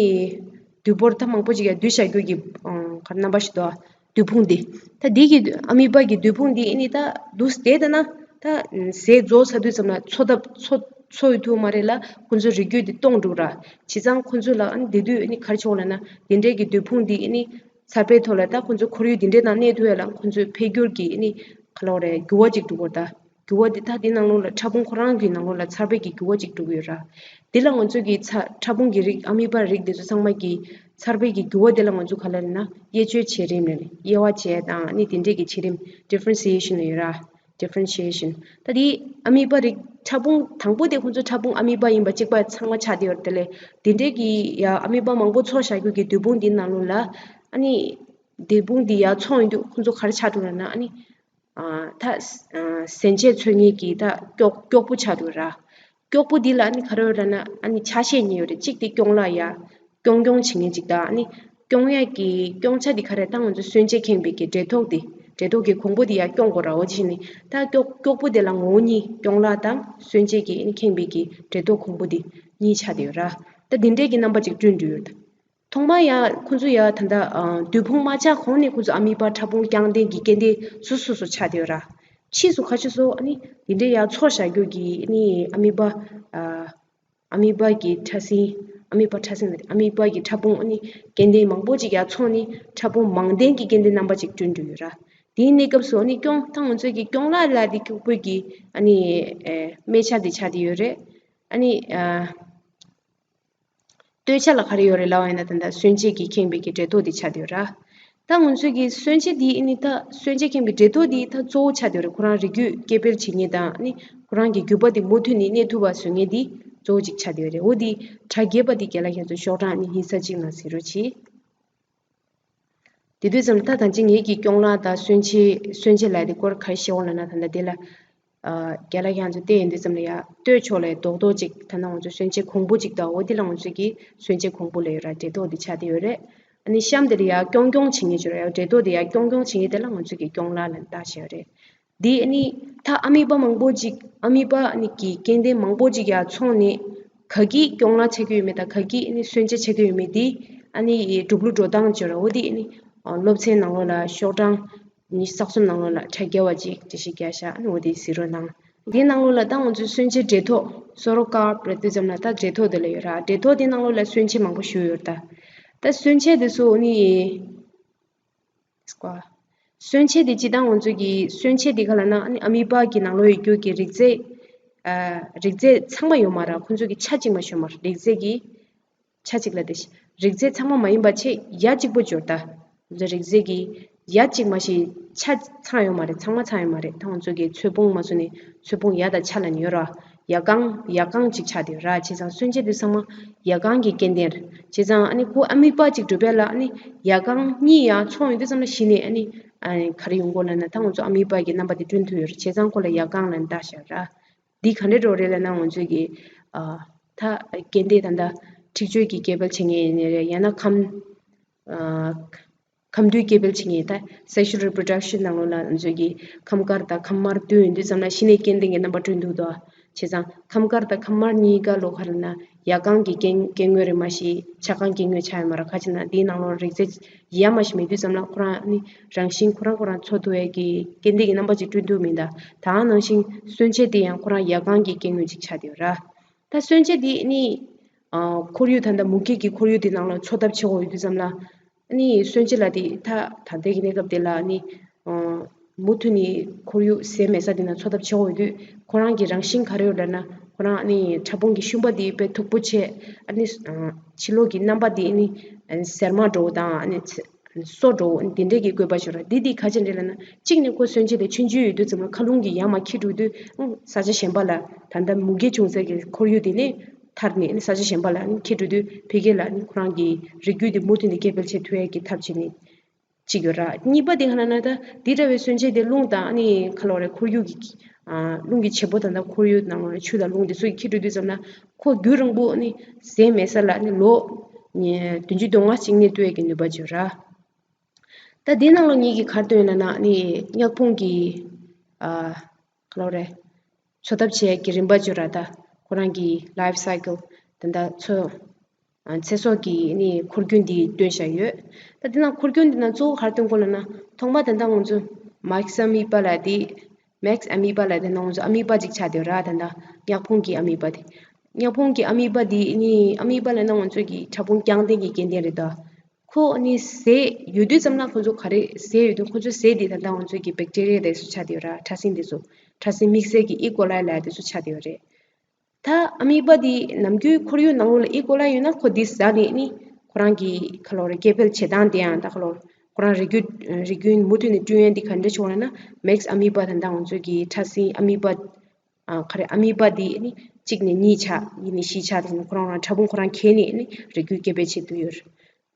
བསྡུས་འབོར་ད་མང་པོ་ཅིག་ཡར་བསྡུས་བཞག་རྒྱུ་གི་ཨ་ག་རེ་རྣམ་པ་ཞིག་འདུག་ཨ། བསྡུས་ཕུང་འདི། ད་འདི་གི་ཨ་མི་པ་གི་བསྡུས་ཕུང་འདི་ཨ་ནི་ད་འདུག་སེ་བསྡད་ན་ད་ཟས་རྫོགས་ཚར་དུས་ཙམ་ལ་འཚོ་ཐབས་འཚོ་འཚོ་ཡི་ཐུབ་མ་རེད་ལ་ཁོ་ཚོའི་རིགས་རྒྱུད་འདི་སྟོངས་འགྲོ་ར། བྱས་ཙང་ཁོ་ཚོ་ལ་ཨ་ནི་དེ་དུས་ཨ་ནི་ག་རེ་བྱེད་དགོས་ལབ་ན་དེ་འདྲའི་གི་བསྡུས་ཕུང་འདི་ཨ་ནི་ཚར་པའི་ཐོག་ལ་ད་ཁོ་ཚོ་ཁོར་ཡུག་འདི་འདྲའི་ནང་གནས་ཐུབ་ཡ་ལ་ཁོ་ཚོའི་འཕེལ་འགྱུར་གྱི་ཨ་ནི་ག་ལབ་དགོས་རེད། འགྱུར་བ་ཅིག་འགྲོ་གི་རེད་ད། འགྱུར་བ་འདི་ད་འདི་ནང་ལོགས་ལ་ཕྲ་ཕུང་ཁོ་རང་གི་ནང་ལོགས་ལ་ཚར་པའི་གི་འགྱུར་བ་ཅིག་འགྲོ་གི་ཡོད་ར། འདི་ལ་ང་ཚོ་གི་ཚ་ཕྲ་ཕུང་གི་རིགས་ཨ་མི་པ་རིགས་འདི་ཚོ་ཚང་མ་གི་ཚར་པའི་གི་འགྱུར་བ་འདི་ལ་ང་ཚོ་ག་ལབ་ན་དབྱེ་གཅོད་བྱེད་རིམ་ལབ་ནས་དབྱེ་བ་བྱེད་དང་ཨ་ནི་དེ་འདྲས་ཀྱི་བྱེད་རིམ་differentiation ལབ་ཡོད་ར། differentiation ད་འདི་ཨ་མི་པ་རིགས་ཕྲ་ཕུང་དང་པོ་དེ་ཁོ་ཚོ་ཕྲ་ཕུང་ཨ་མི་པ་ཡིན་པ་གཅིག་པ་ཚང་མ་ཆགས་བསྡད་ཡོད་རེད། དེ་ལས་དེ་འདྲས་ཀྱི་ཡ་ཨ་མི་པ་མང་པོ་ཚོགས་བཞག་རྒྱུ་གི་བསྡུས་ཕུང་འདི་ནང་ལོགས་ལ་ཨ་ནི་བསྡུས་ཕུང་འདི་ཡར་ཚོགས་ཡོང་དུས་ཁོ་ཚོ་ག་རེ་ཆགས་འགྲོ་ལབ་ན་ཨ་ནི། ཨ་ད་ཨ་སེམས་ཅན་འཚོ་མཁན་གྱི་ད་ཀྱོག་ཀྱོག་པོ་ཆགས་འདུག་ར། ཀྱོག་པོ་འདི་ལ་ཨ་ནི་ག་རེ་ཡོད་ལབ་ན་ཨ་ནི་ཆ་ཤས་གཉིས་ཡོད་རེད། གཅིག་དེ་སྐྱོང་ལ་ཡ་སྐྱོང་སྐྱོང་བྱེད་མཁན་གཅིག་དང་ཨ་ནི་སྐྱོང་ཡས་ཀྱི་སྐྱོང་ཆ་འདི་ག་རེ་ད་ང་ཚོ་སོན་ཆས་ཁེངས་པའི་གི་འབྲས་ཐོག་འདི་འབྲས་ཐོག་གི་གོང་བུ་འདི་ཡ་སྐྱོང་དགོས་ར། འོ་དེ་བྱས་ནས་ད་ཀྱོག་ཀྱོག་པོ་དེ་ལ་ངོ་བོ་གཉིས་སྐྱོང་ལ་དང་སོན་ཆས་ཀྱི་ཨ་ནི་ཁེངས་པའི་གི་འབྲས་ཐོག་གོང་བུ་འདི་གཉིས་ཆགས་བསྡད་ཡོད་ར། ད་འདི་འདྲས་ཀྱི་རྣམ་པ་ཅིག་བསྐྲུན་འདུག་ཡོད། ཐོག་མར་ཡ་ཁོ་ཚོ་ཡ་ད་ལྟ་ཨ་བསྡུས་ཕུང་མ་ཆགས་གོང་ནས་ཁོ་ཚོ་ཨ་མི་པ་ཕྲ་ཕུང་རྐྱང་ལྡན་གྱི་སྐྱེ་ལྡན་སོ་སོ་སོ་ཆགས་བསྡད་ཡོད་ར། ཕྱིས་སུ་ཁ་ཤས་སུ་ཨ་ནི་འདི་འདྲའི་ཡ་ཚོགས་བཞག་རྒྱུ་གི་ཨ་ནི་ཨ་མི་པ་ཨ་ཨ་མི་པ་གི་ཕྲ་སྲིན་ཨ་མི་པ་ཕྲ་སྲིན་མ་རེད། ཨ་མི་པ་གི་ཕྲ་ཕུང་ཨ་ནི་སྐྱེ་ལྡན་མང་པོ་ཅིག་ཡ་ཚོགས་ནས་ཕྲ་ཕུང་མང་ལྡན་གྱི་སྐྱེ་ལྡན་རྣམ་པ་ཅིག་བསྐྲུན་འགྲོ་ཡོད་ར། དེའི་གནས་སྐབས་སུ་ཨ་ནི་སྐྱོང་ད་ང་ཚོས་ཀྱི་སྐྱོང་ལ་ལ་དེ་ཀྱོག་པོ་གི་ཨ་ནི་ཨེ་སྨད་ཆ་དེ་ཆགས་བསྡད་ཡོད་རེད། ཨ་ནི་ཨ། སྟོད་ཆ་ལ་ག་རེ་ཡོད་རེད་ལབ་པ་ཡིན་ན་ད་ལྟ་སོན་ཆས་ཀྱིས་ཁེངས་པའི་གི་འབྲས་རྡོག་འདི་ཆགས་བསྡད་ཡོད་ར། ད་ང་ཚོས་ཀྱི་སོན་ཆས་འདི་ཨ་ནི་ད་སོན་ཆས་ཁེངས་པའི་འབྲས་རྡོག་འདི་ད་གཙོ་བོ་ཆགས་བསྡད་ཡོད་རེད། ཁོ་རང་རིགས་རྒྱུད་སྐྱེ་འཕེལ་བྱེད་མཁན་དང་ཨ་ནི་ཁོ་རང་གི་རྒྱུད་པ་འདི་མུ་མཐུད་ནས་གནས་ཐུབ་པ་བཟོ་མཁན་འདི་གཙོ་བོ་ཅིག་ཆགས་བསྡད་ཡོད་རེད། འོ་འདི་གྲ་རྒྱས་པ་འདི་རྒན་ལགས་ཁྱེད་ཚོ་ཤོག་གྲངས་ཨ་ནི་ཉི་ཤུ་རྩ་གཅིག་ནང་གཟིགས་རོགས་གྱིས། དེ་དུས་ཙམ་ལ་ད་ཐང་ཅིག་ངེད་ཀྱིས་སྐྱོང་ལ་དང་སོན་ཆས་སོན་ཆས་ལ་དེ་སྐོར་ག་རེ་བཤད་འོང་ལབ་ན་ད་ལྟ་དེ་ལ་ཨ་རྒན་ལགས་ཁྱེད་ཚོ་བལྟས་ཡོང་དུས་ཙམ་ལ་ཡ་སྟོད་ཕྱོགས་ལ་རྡོག་རྡོག་ཅིག་ད་ནང་ང་ཚོ་སོན་ཆས་གོང་བུ་ཅིག་དང་འོ་དེ་ལ་ང་ཚོས་ཀྱི་སོན་ཆས་གོང་བུ་ལབ་ཡོད་ར། འབྲས་རྡོག་དེ་ཆགས་བསྡད་ཡོད་རེད། ཨ་ནི་གཤམ་དེ་ལ་ཡ་སྐྱོང་སྐྱོང་བྱེད་མཁན་ཅིག་ཡོད་ར། ཡ་འབྲས་རྡོག་དེ་ཡ་སྐྱོང་སྐྱོང་བྱེད་མཁན་དེ་ལ་ང་ཚོས་ཀྱི་སྐྱོང་ལ་ལབ་བཏགས་བཞག་ཡོད་རེད། འདི་ཨ་ནི་ད་ཨ་མི་པ་མང་པོ་ཅིག་ཨ་མི་པ་ཨ་ནི་གི་སྐྱེ་ལྡན་མང་པོ་ཅིག་ཡར་ཚོགས་ནས་ག་གི་སྐྱོང་ལ་ཆགས་ཀྱི་ཡོད་མེད་དང་ག་གི་ཨ་ནི་སོན་ཆས་ཆགས་ཀྱི་ཡོད་མེད་འདི་ཨ་ནི་གྲུབ་ལུགས་འགྲོ་སྟངས་བརྗོད་ར། འོ་འདི་ཨ་ནི་སློབ་ཚན་ནང་ལོགས་ལ་ཤོག་གྲངས་ཉི་ཤུ་རྩ་གསུམ་ནང་ལོགས་ལ་གྲ་རྒྱས་པ་ཅིག་འགྲེལ་བཤད་རྒྱག་ཤག་ཨ་ནི་འོ་འདི་གཟིགས་རོགས་གནང་། འདིའི་ནང་ལོགས་ལ་ད་ང་ཚོའི་སོན་ཆས་འབྲས་ཐོག་སོ་རོ་ཀར་རེད་དུས་ཙམ་ལ་ད་འབྲས་ཐོག་འདི་ལ་ཡོད་ར། འབྲས་ཐོག་འདིའི་ནང་ལོགས་ལ་སོན་ཆས་མང་པོ་ཞིག་ཡོད་རེད་ད། ད་སོན་ཆས་འདི་ཚོ་ཨ་ནི། སྐོར། སོན་ཆས་དེ་སྤྱིར་བཏང་ང་ཚོ་གི་སོན་ཆས་དེ་ག་ལབ་ན་ཨ་ནི་ཨ་མི་པ་གི་ནང་ལོགས་ཡོད་རྒྱུ་གི་རིགས་རྫས། ཨ་རིགས་རྫས་ཚང་མ་ཡོད་མ་རེད། ཁོང་ཚོ་གི་ཆ་གཅིག་མ་ཤོད་མ་རེད། རིགས་རྫས་ཀྱི་ཆ་གཅིག་ལ་དེ་རིགས་རྫས་ཚང་མ་མ་ཡིན་པ་ཆེ་ཡ་གཅིག་པོ་འབྱོར་ད། ཁོང་ཚོ་རིགས་རྫས་ཀྱི་ཡ་གཅིག་མ་ཞིག་ཆ་ཚང་ཡོད་མ་རེད། ཚང་མ་ཚང་ཡོད་མ་རེད། ད་ཁོང་ཚོ་གི་ཚོས་ཕུང་མ་སུ་ནི་ཚོས་ཕུང་ཡ་དང་ཆ་ལ་ནི་ཡོད་ར། ཡ་གང་ཡ་གང་གཅིག་ཆགས་དེ་ར། བྱས་ཙང་སོན་ཆས་དེ་ཚང་མ་ཡ་གང་གི་སྐྱེ་ལྡན་རེད། བྱས་ཙང་ཨ་ནི་ཁོ་ཨ་མི་པ་གཅིག་གྲུབ་པས་ལ་ཨ་ནི་ཡ་གང་གཉིས་ཡང་ཚོགས་ཡོང་དུས་ཙམ་ལ་གཞི་ནས་ཨ་ནི་ཨ་ནི་ག་རེ་ཡོང་གོ་ལབ་ན། ད་ང་ཚོ་ཨ་མི་པ་གི་རྣམ་པ་དེ་བསྐྲུན་ཐུབ་ཡོད་རེད། བྱས་ཙང་ཁོ་ལ་ཡ་གང་ལབ་ནས་བཏགས་བཞག་ར། འདི་ག་འདྲས་འགྲོ་རེད་ལབ་ན། ང་ཚོས་ཀྱི་ཨ་ད་སྐྱེ་ལྡན་ད་ལྟ་འཁྲིག་སྤྱོད་ཀྱི་སྐྱེ་འཕེལ་བྱེད་མཁན་ཡིན་ནའི་རེད། ཡང་ན་ཁམས་ཨ། ཁམས་འདུས་སྐྱེ་འཕེལ་བྱེད་མཁན་ད་sexual reproduction ནང་ལོགས་ལ་ང་ཚོས་ཀྱི་ཁམས་དཀར་དང་ཁམས་དམར་བསྡུས་ཡོང་དུས་ཙམ་ལ་གཞི་ནས་སྐྱེ་ལྡན་གྱི་རྣམ་པ་བསྐྲུན་འདུག་དོ། བྱས་ཙང་ཁམས་དཀར་དང་ཁམས་དམར་གཉིས་ཀ་ལོ་ག་རེ་ན་ཡ་གང་གི་སྐྱེ་སྐྱེ་དངོས་རིགས་མ་ཞིག་ཆ་གང་སྐྱེ་དངོས་ཆགས་ཡོད་མ་རེད། ག་ཅི་ན་འདིའི་ནང་ལོགས་རིགས་རྫས་ཡ་མ་ཞིག་མེད་དུས་ཙམ་ལ་ཁོ་རང་ནི་རང་བཞིན་ཁོ་རང་ཁོ་རང་འཚོ་ཐུབ་ཡས་ཀྱི་སྐྱེ་ལྡན་གྱི་རྣམ་པ་ཅིག་བསྐྲུན་ཐུབ་མིན་ད། ད་ག་ནང་བཞིན་སོན་ཆས་དེ་ཡང་ཁོ་རང་ཡ་གང་གི་སྐྱེ་དངོས་ཅིག་ཆགས་བསྡད་ཡོད་ར། ད་སོན་ཆས་དེ་ནི་ཨ་ཁོར་ཡུག་ད་ལྟ་མུ་གེ་གི་ཁོར་ཡུག་དེ་ནང་ལ་འཚོ་ཐབས་བྱེད་དགོས་ཡོད་དུས་ཙམ་ལ། ཨ་ནི་སོན་ཆས་ལ་དེ་ད་ད་ལྟའི་གི་གནས་སྐབས་དེ་ལ་ཨ་ནི་ཨ་མུ་མཐུད་ནས་ཁོར་ཡུག་ཟས་མེད་ས་དེ་ན་འཚོ་ཐབས་བྱེད་དགོས་ཡོད་དུས། ཁོ་རང་གི་རང་བཞིན་ག་རེ་ཡོད་ལབ་ན། ཁོ་རང་ཨ་ནི་ཕྲ་ཕུང་གི་ཤུན་པ་དེ་དཔེ་མཐུག་པོ་བྱས། ཨ་ནི་ཨ་ཕྱི་ལོགས་ཀྱི་རྣམ་པ་དེ་ཨ་ནི་ཨ་གཟེར་མ་འདྲ་བོ་དང་ཨ་ནི་ཚ་སོ་འདྲ་བོ་དེ་འདྲས་ཀྱི་བཀོད་པ་ཞིག་རེད། འདི་འདི་ག་ཅི་འདྲས་ལབ་ན། གཅིག་ནས་ཁོ་སོན་ཆས་དེ་ཆུང་ཆུང་ཡོད་དུས་ཙམ་ལ་མཁའ་རླུང་གིས་ཡར་མར་འཁྱེར་འགྲོ་དུས། ཨང་ས་ཆ་གཞན་པ་ལ་ད་ལྟ་མུ་གེ་བྱུང་སའི་གི་ཁོར་ཡུག་དེ་ནས་ཐར་ནས་ས་ཆ་གཞན་པ་ལ་འཁྱེར་འགྲོ་དུས། ཕ་གི་ལ་ཁོ་རང་གི་རིགས་རྒྱུད་དེ་མུ་མཐུད་ནས་སྐྱེ་འཕེལ་བྱེད་ཐུབ་ཡས་ཀྱི་ཐབས་བྱས་ནས་གཅིག་ཡོད་ར། གཉིས་པ་དེ་ག་ལབ་ན། ད་འདི་འདྲ་བའི་སོན་ཆས་དེ་རླུང་དང་ཨ་ནི་ག་ལབ་རེད། ཁོར་ཡུག་གི་ཨ་རླུང་གི་བྱེད་པོ་དང་། ད་ཁོར་ཡུག་ནང་ལ་ཆུ་དང་རླུང་དེ་ཚོ་གིས་འཁྱེར་འགྲོ་དུས་ཙམ་ལ་ཁོ་རྒྱུན་རིང་པོ་ཨ་ནི་ཟས་མེད་ས་ལ་ཨ་ནི་ལོ་བདུན་ཅུ་དོན་ལྔ་ཅིག་གནས་ཐུབ་ཡས་ཀྱི་ནུས་པ་ཅིག་ཡོད་ར། ད་འདི་ནང་ལ་ངེད་ཀྱིས་ག་རེ་སྟོན་ཡོད་ལབ་ན། ཨ་ནི་མྱག་ཕུང་གི་ཨ་ག་ལབ་རེད། འཚོ་ཐབས་བྱེད་ཡས་ཀྱི་རིམ་པ་ཅིག་ཡོད་ར། ད་ཁོ་རང་གི་life cycle ད་ལྟ་འཚོ་ཨ་ཚེ་སྲོག་གི་ཨ་ནི་འཁོར་རྒྱུན་འདི་སྟོན་བཞག་ཡོད། ད་འདི་ནང་འཁོར་རྒྱུན་འདི་ནང་གཙོ་བོ་ག་རེ་སྟོན་གོ་ལབ་ན། ཐོག་མ་ད་ལྟ་ང་ཚོ་max amoeba ལབ་དེ། max amoeba ལབ་དེ་ནང་ང་ཚོ་ཨ་མི་པ་ཅིག་ཆགས་བསྡད་ཡོད་ར། ད་ལྟ་མྱག་ཕུང་གི་ཨ་མི་པ་དེ། མྱག་ཕུང་གི་ཨ་མི་པ་དེ་ཨ་ནི་ཨ་མི་པ་ལབ་ན་ང་ཚོ་གི་ཕྲ་ཕུང་རྐྱང་ལྡན་གྱི་སྐྱེ་ལྡན་རེད་ད། ཁོ་ཨ་ནི་ཟས་ཡོད་དུས་ཙམ་ལ་ཁོ་ཚོ་ག་རེ་ཟས་ཡོད་དུས། ཁོ་ཚོ་ཟས་དེ་ད་ལྟ་ང་ཚོ་གི་bacteria དེ་ཚོ་ཆགས་བསྡད་ཡོད་ར། ཕྲ་སྲིན་དེ་ཚོ། ཕྲ་སྲིན་དམིགས་བསལ་གྱི་E. coli ལབ་དེ་ཚོ་ཆགས་བསྡད་ཡོད་རེད། ད་ཨ་མི་པ་འདི་ནམ་རྒྱུན་ཁོར་ཡུག་ནང་ལོགས་ལ་E. coli ཡོད་ན། ཁོ་འདི་ཟ་ནས་ནི་ཁོ་རང་གི་ག་ལབ་རེད། སྐྱེ་འཕེལ་བྱེད་སྟངས་དེ་ཡང་ད་ག་ལབ་རེད། ཁོ་རང་རིགས་རྒྱུད་རིགས་རྒྱུད་མུ་མཐུད་ནས་བསྐྲུན་ཡས་འདི་ག་འདྲ་བྱུང་བ་ལབ་ན། max amoeba ད་ལྟ་ང་ཚོ་གི་ཕྲ་སྲིན་ཨ་མི་པ་ཨ་ག་རེ། ཨ་མི་པ་འདི་ནི་གཅིག་ནས་གཉིས་ཆགས། གཉིས་ནས་བཞི་ཆགས། དེ་ནས་ཁོ་རང་རང་ཕྲ་ཕུང་ཁོ་རང་གས་ནས་ནི་རིགས་རྒྱུད་སྐྱེ་འཕེལ་བྱེད་ཐུབ་ཡོད་རེད།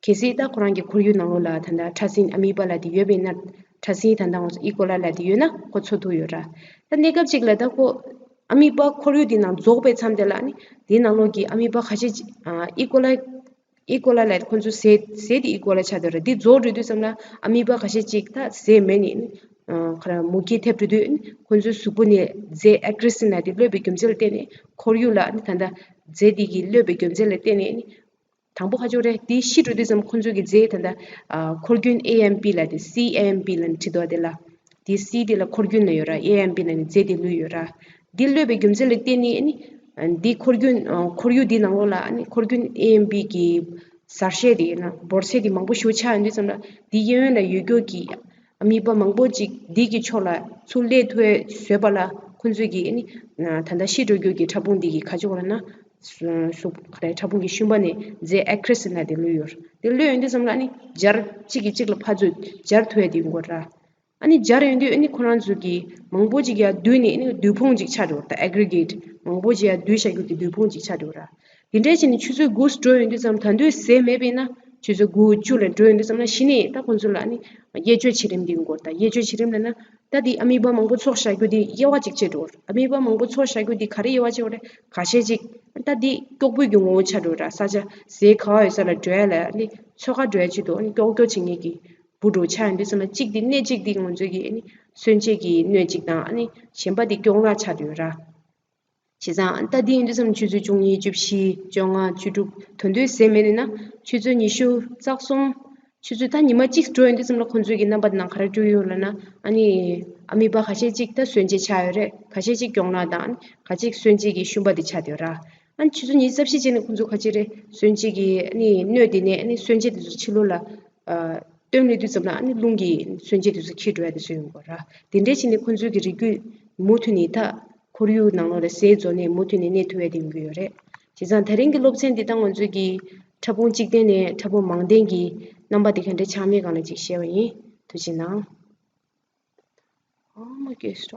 གལ་སྲིད་ད་ཁོ་རང་གི་ཁོར་ཡུག་ནང་ལོགས་ལ་ད་ལྟ་ཕྲ་སྲིན་ཨ་མི་པ་ལབ་དེ་ཡོད་པ་ཡིན་ན། ཕྲ་སྲིན་ད་ལྟ་ང་ཚོ་E. coli ལབ་དེ་ཡོད་ན་ཁོ་འཚོ་ཐུབ་ཡོད་ར། ད་གནས་སྐབས་ཅིག་ལ་ད་ཁོ་ཨ་མི་པ་ཁོར་ཡུག་འདི་ནང་རྫོགས་པའི་མཚམས་དེ་ལ་ནི་འདིའི་ནང་ལོགས་ཀྱི་ཨ་མི་པ་ཁ་ཤས་ཅིག་ཨ་E. coli E. coli ལབ་ཁོ་ཚོ་ཟས་ཟས་དེ་E. coli ཆགས་བསྡད་ཡོད་ར། འདི་རྫོགས་འགྲོ་དུས་ཙམ་ལ་ཨ་མི་པ་ཁ་ཤས་ཅིག་ད་ཟས་མེད་ནས་ནི་ཨ་ག་རེ་མུ་གེ་ཐེབས་འགྲོ་དུས། ཁོ་ཚོའི་གཟུགས་པོ་ནས་རྫས་ཨེ་ཀྲི་སིན་ལབ་དེ་གློད་པའི་རྒྱུ་མཚན་ལ་བརྟེན་ནས། ཁོར་ཡུག་ལ་ནི་ད་ལྟ་རྫས་དེ་གིས་གློད་པའི་རྒྱུ་མཚན་ལ་བརྟེན་ནས་ནི། དང་པོ་ཁ་ཕྱོགས་རེད། དེ་ཤི་འགྲོ་དུས་ཙམ་ཁོ་ཚོ་གི་རྫས་ད་ལྟ་ཨ་འཁོར་རྒྱུན་ཨེ་ཨེམ་པི་ལབ་དེ། སི་ཨེ་ཨེམ་པི་ལབ་ནས་བྲིས་འདུག་དེ་ལ། དེ་སི་དེ་ལ་འཁོར་རྒྱུན་ལབ་ཡོད་ར། ཨེ་ཨེམ་པི་ལབ་ནས་རྫས་དེ་བླུགས་ཡོད་ར། དེ་གློད་པའི་རྒྱུ་མཚན་ལ་བརྟེན་ནས་ནི། ཨ་འདི་འཁོར་རྒྱུན་ཨ་ཁོར་ཡུག་འདི་ནང་ལོགས་ལ་ནི་འཁོར་རྒྱུན་ཨེ་ཨེམ་པི་གི་གསར་བཤད་དེ་ཡིན་ན་འབོར་ཚད་དེ་མང་པོ་ཞེ་པོ་ཆགས་ཡོང་དུས་ཙམ་ལ། དེ་གཡས་གཡོན་ལ་ཡོད་རྒྱུ་གི་ཨ་མི་པ་མང་པོ་ཅིག་འདི་གི་ཕྱོགས་ལ་ཚུར་སླེབས་ཐུབ་བཟོས་པ་ལ། ཁོ་ཚོས་ཀྱིས་ནི་ད་ལྟ་ཤི་འགྲོ་རྒྱུ་གི་ཕྲ་ཕུང་འདི་གི་ག་ཅི་ལབ་ན། གཟུགས་ག་རེ། ཕྲ་ཕུང་གི་ཤུན་པ་ནས་རྫས་ཨེ་ཀྲི་སིན་ལབ་དེ་བླུགས་ཡོད་ར། དེ་བླུགས་ཡོང་དུས་ཙམ་ལ་ནི་སྦྱར། གཅིག་གིས་གཅིག་ལ་ཕར་ཚུར་སྦྱར་ཐུབ་ཡ་དེ་ཡོང་གི་ཡོད་ར། ཨ་ནི་སྦྱར་ཡོང་དུས་ཨ་ནི་ཁོ་རང་ཚོ་གི་མང་པོ་ཅིག་ཡར་བསྡུས་ནས་ནི་རྡུལ་ཕུང་ཅིག་ཆགས་འགྲོ་གི་ཡོད་ར། ད་aggregate མང་པོ་ཅིག་ཡར་བསྡུས་བཞག་རྒྱུ་གི་རྡུལ་ཕུང་ཅིག་ཆགས་འགྲོ་གི་ཡོད་ར། དེ་འདྲ་བྱས་ནས་ཆུ་ཚོད་དགུ་འགྲོ་ཡོང་དུས་ཙམ། ད་དུང་ཟས་མེད་པ་ཡིན་ན་ཆུ་ཚོད་དགུ་བཅུ་ལ་འགྲོ་ཡོང་དུས་ཙམ་ལ་གཞི་ནས་ད་ཁོ་ཚོ་ལ་ནི་དབྱེ་གཅོད་བྱེད་རིམ་དེ་ཡོང་གི་ཡོད་ར། ད་དབྱེ་གཅོད་བྱེད་རིམ་ལབ་ན། ད་དེ་ཨ་མི་པ་མང་པོ་ཚོགས་བཞག་རྒྱུ་དེ་དབྱེ་བ་གཅིག་ཕྱེ་འགྲོ་གི་ཡོད་ར། ཨ་མི་པ་མང་པོ་ཚོགས་བཞག་རྒྱུ་དེ་ག་རེ་དབྱེ་བ་ཕྱེ་བ་རེད། ཁ་ཤས་ཅིག་ད་དེ་སྐྱོགས་པོའི་གི་ངོ་བོ་ཆགས་འགྲོ་གི་ཡོད་ར། ས་ཆ་ཟས་ག་པར་ཡོད་ས་ལ་འགྲོ་ཡ་ལ་ནི་འཚོལ་ག་འགྲོ་ཡ་ཆེད་དུ་ནི་སྐྱོག་སྐྱོག་བྱེད་མཁན་གྱི་འབུ་འདྲ་བོ་ཆགས་ཡོང་དུས་ཙམ་ལ། གཅིག་དེ་སྣེ་གཅིག་དེ་ང་ཚོ་གི་ནི་སོན་ཆས་ཀྱི་སྣོད་ཅིག་དང་། ཨ་ནི་གཞན་པ་དེ་སྐྱོག་ནག་ཆགས་འགྲོ་གི་ཡོད་ར། བྱས་ཙང་ད་དེ་ཡིན་དུས་ཙམ་ཆུ་ཚོད་བཅུ་གཉིས། བཅུ་བཞི། བཅོ་ལྔ། བཅུ་དྲུག་ད་དུང་ཟས་མེད་ནས་ན་ཆུ་ཚོད་ཉི་ཤུ་རྩ་གསུམ། ཆུ་ཚོད་ད་ཉི་མ་གཅིག་འགྲོ་ཡོང་དུས་ཙམ་ལ་ཁོང་ཚོའི་གི་རྣམ་པ་དེ་ནང་ག་རེ་འགྲོ་ཡོད་ལབ་ན། ཨ་ནི་ཨ་མི་པ་ཁ་ཤས་ཅིག་ད་སོན་ཆས་ཆགས་ཡོད་རེད། ཁ་ཤས་ཅིག་སྐྱོག་ནག་དང་། ཨ་ནི་ཁ་ཅིག་སོན་ཆས་ཀྱི་ཤུན་པ་དེ་ཆགས་བསྡད་ཡོད་ར། ཨ་ནི་ཆུ་ཚོད་ཉི་ཤུ་རྩ་བཞི་རྗེས་ནས་ཁོང་ཚོ་ཁ་ཅིག་རེད། སོན་ཆས་ཀྱི་ཨ་ནི་སྣོད་དེ་ནས་ཨ་ནི་སོན་ཆས་དེ་ཚོ་ཕྱི་ལོགས་ལ་ཨ་བཏོན་ལས་དུས་ཙམ་ལ། ཨ་ནི་རླུང་གིས་སོན་ཆས་དེ་ཚོ་འཁྱེར་འགྲོ་ཡ་དེ་ཚོ་ཡོང་གི་ཡོད་ར། དེ་འདྲས་བྱས་ནས་ཁོང་ཚོའི་གི་རིགས་རྒྱུད་མུ་མཐུད་ནས་ད། ཁོར་ཡུག་ནང་ལོགས་ལ་ཟས་བཟོ་ནས་མུ་མཐུད་ནས་གནས་ཐུབ་ཡ་དེ་ཡོང་གི་ཡོད་རེད། བྱས་ཙང་ད་རིང་གི་སློབ་ཚན་འདི་ད་ང་ཚོ་གི་ཕྲ་ཕུང་གཅིག་ལྡན་ནས་ཕྲ་ཕུང་མང་ལྡན་གྱི་རྣམ་པ་དེ་ག་འདྲ་ཆགས་མིན་སྒང་ལ་ཅིག་བཤད་པ་ཡིན། ཐུགས་རྗེ་གནང་། Oh my gosh.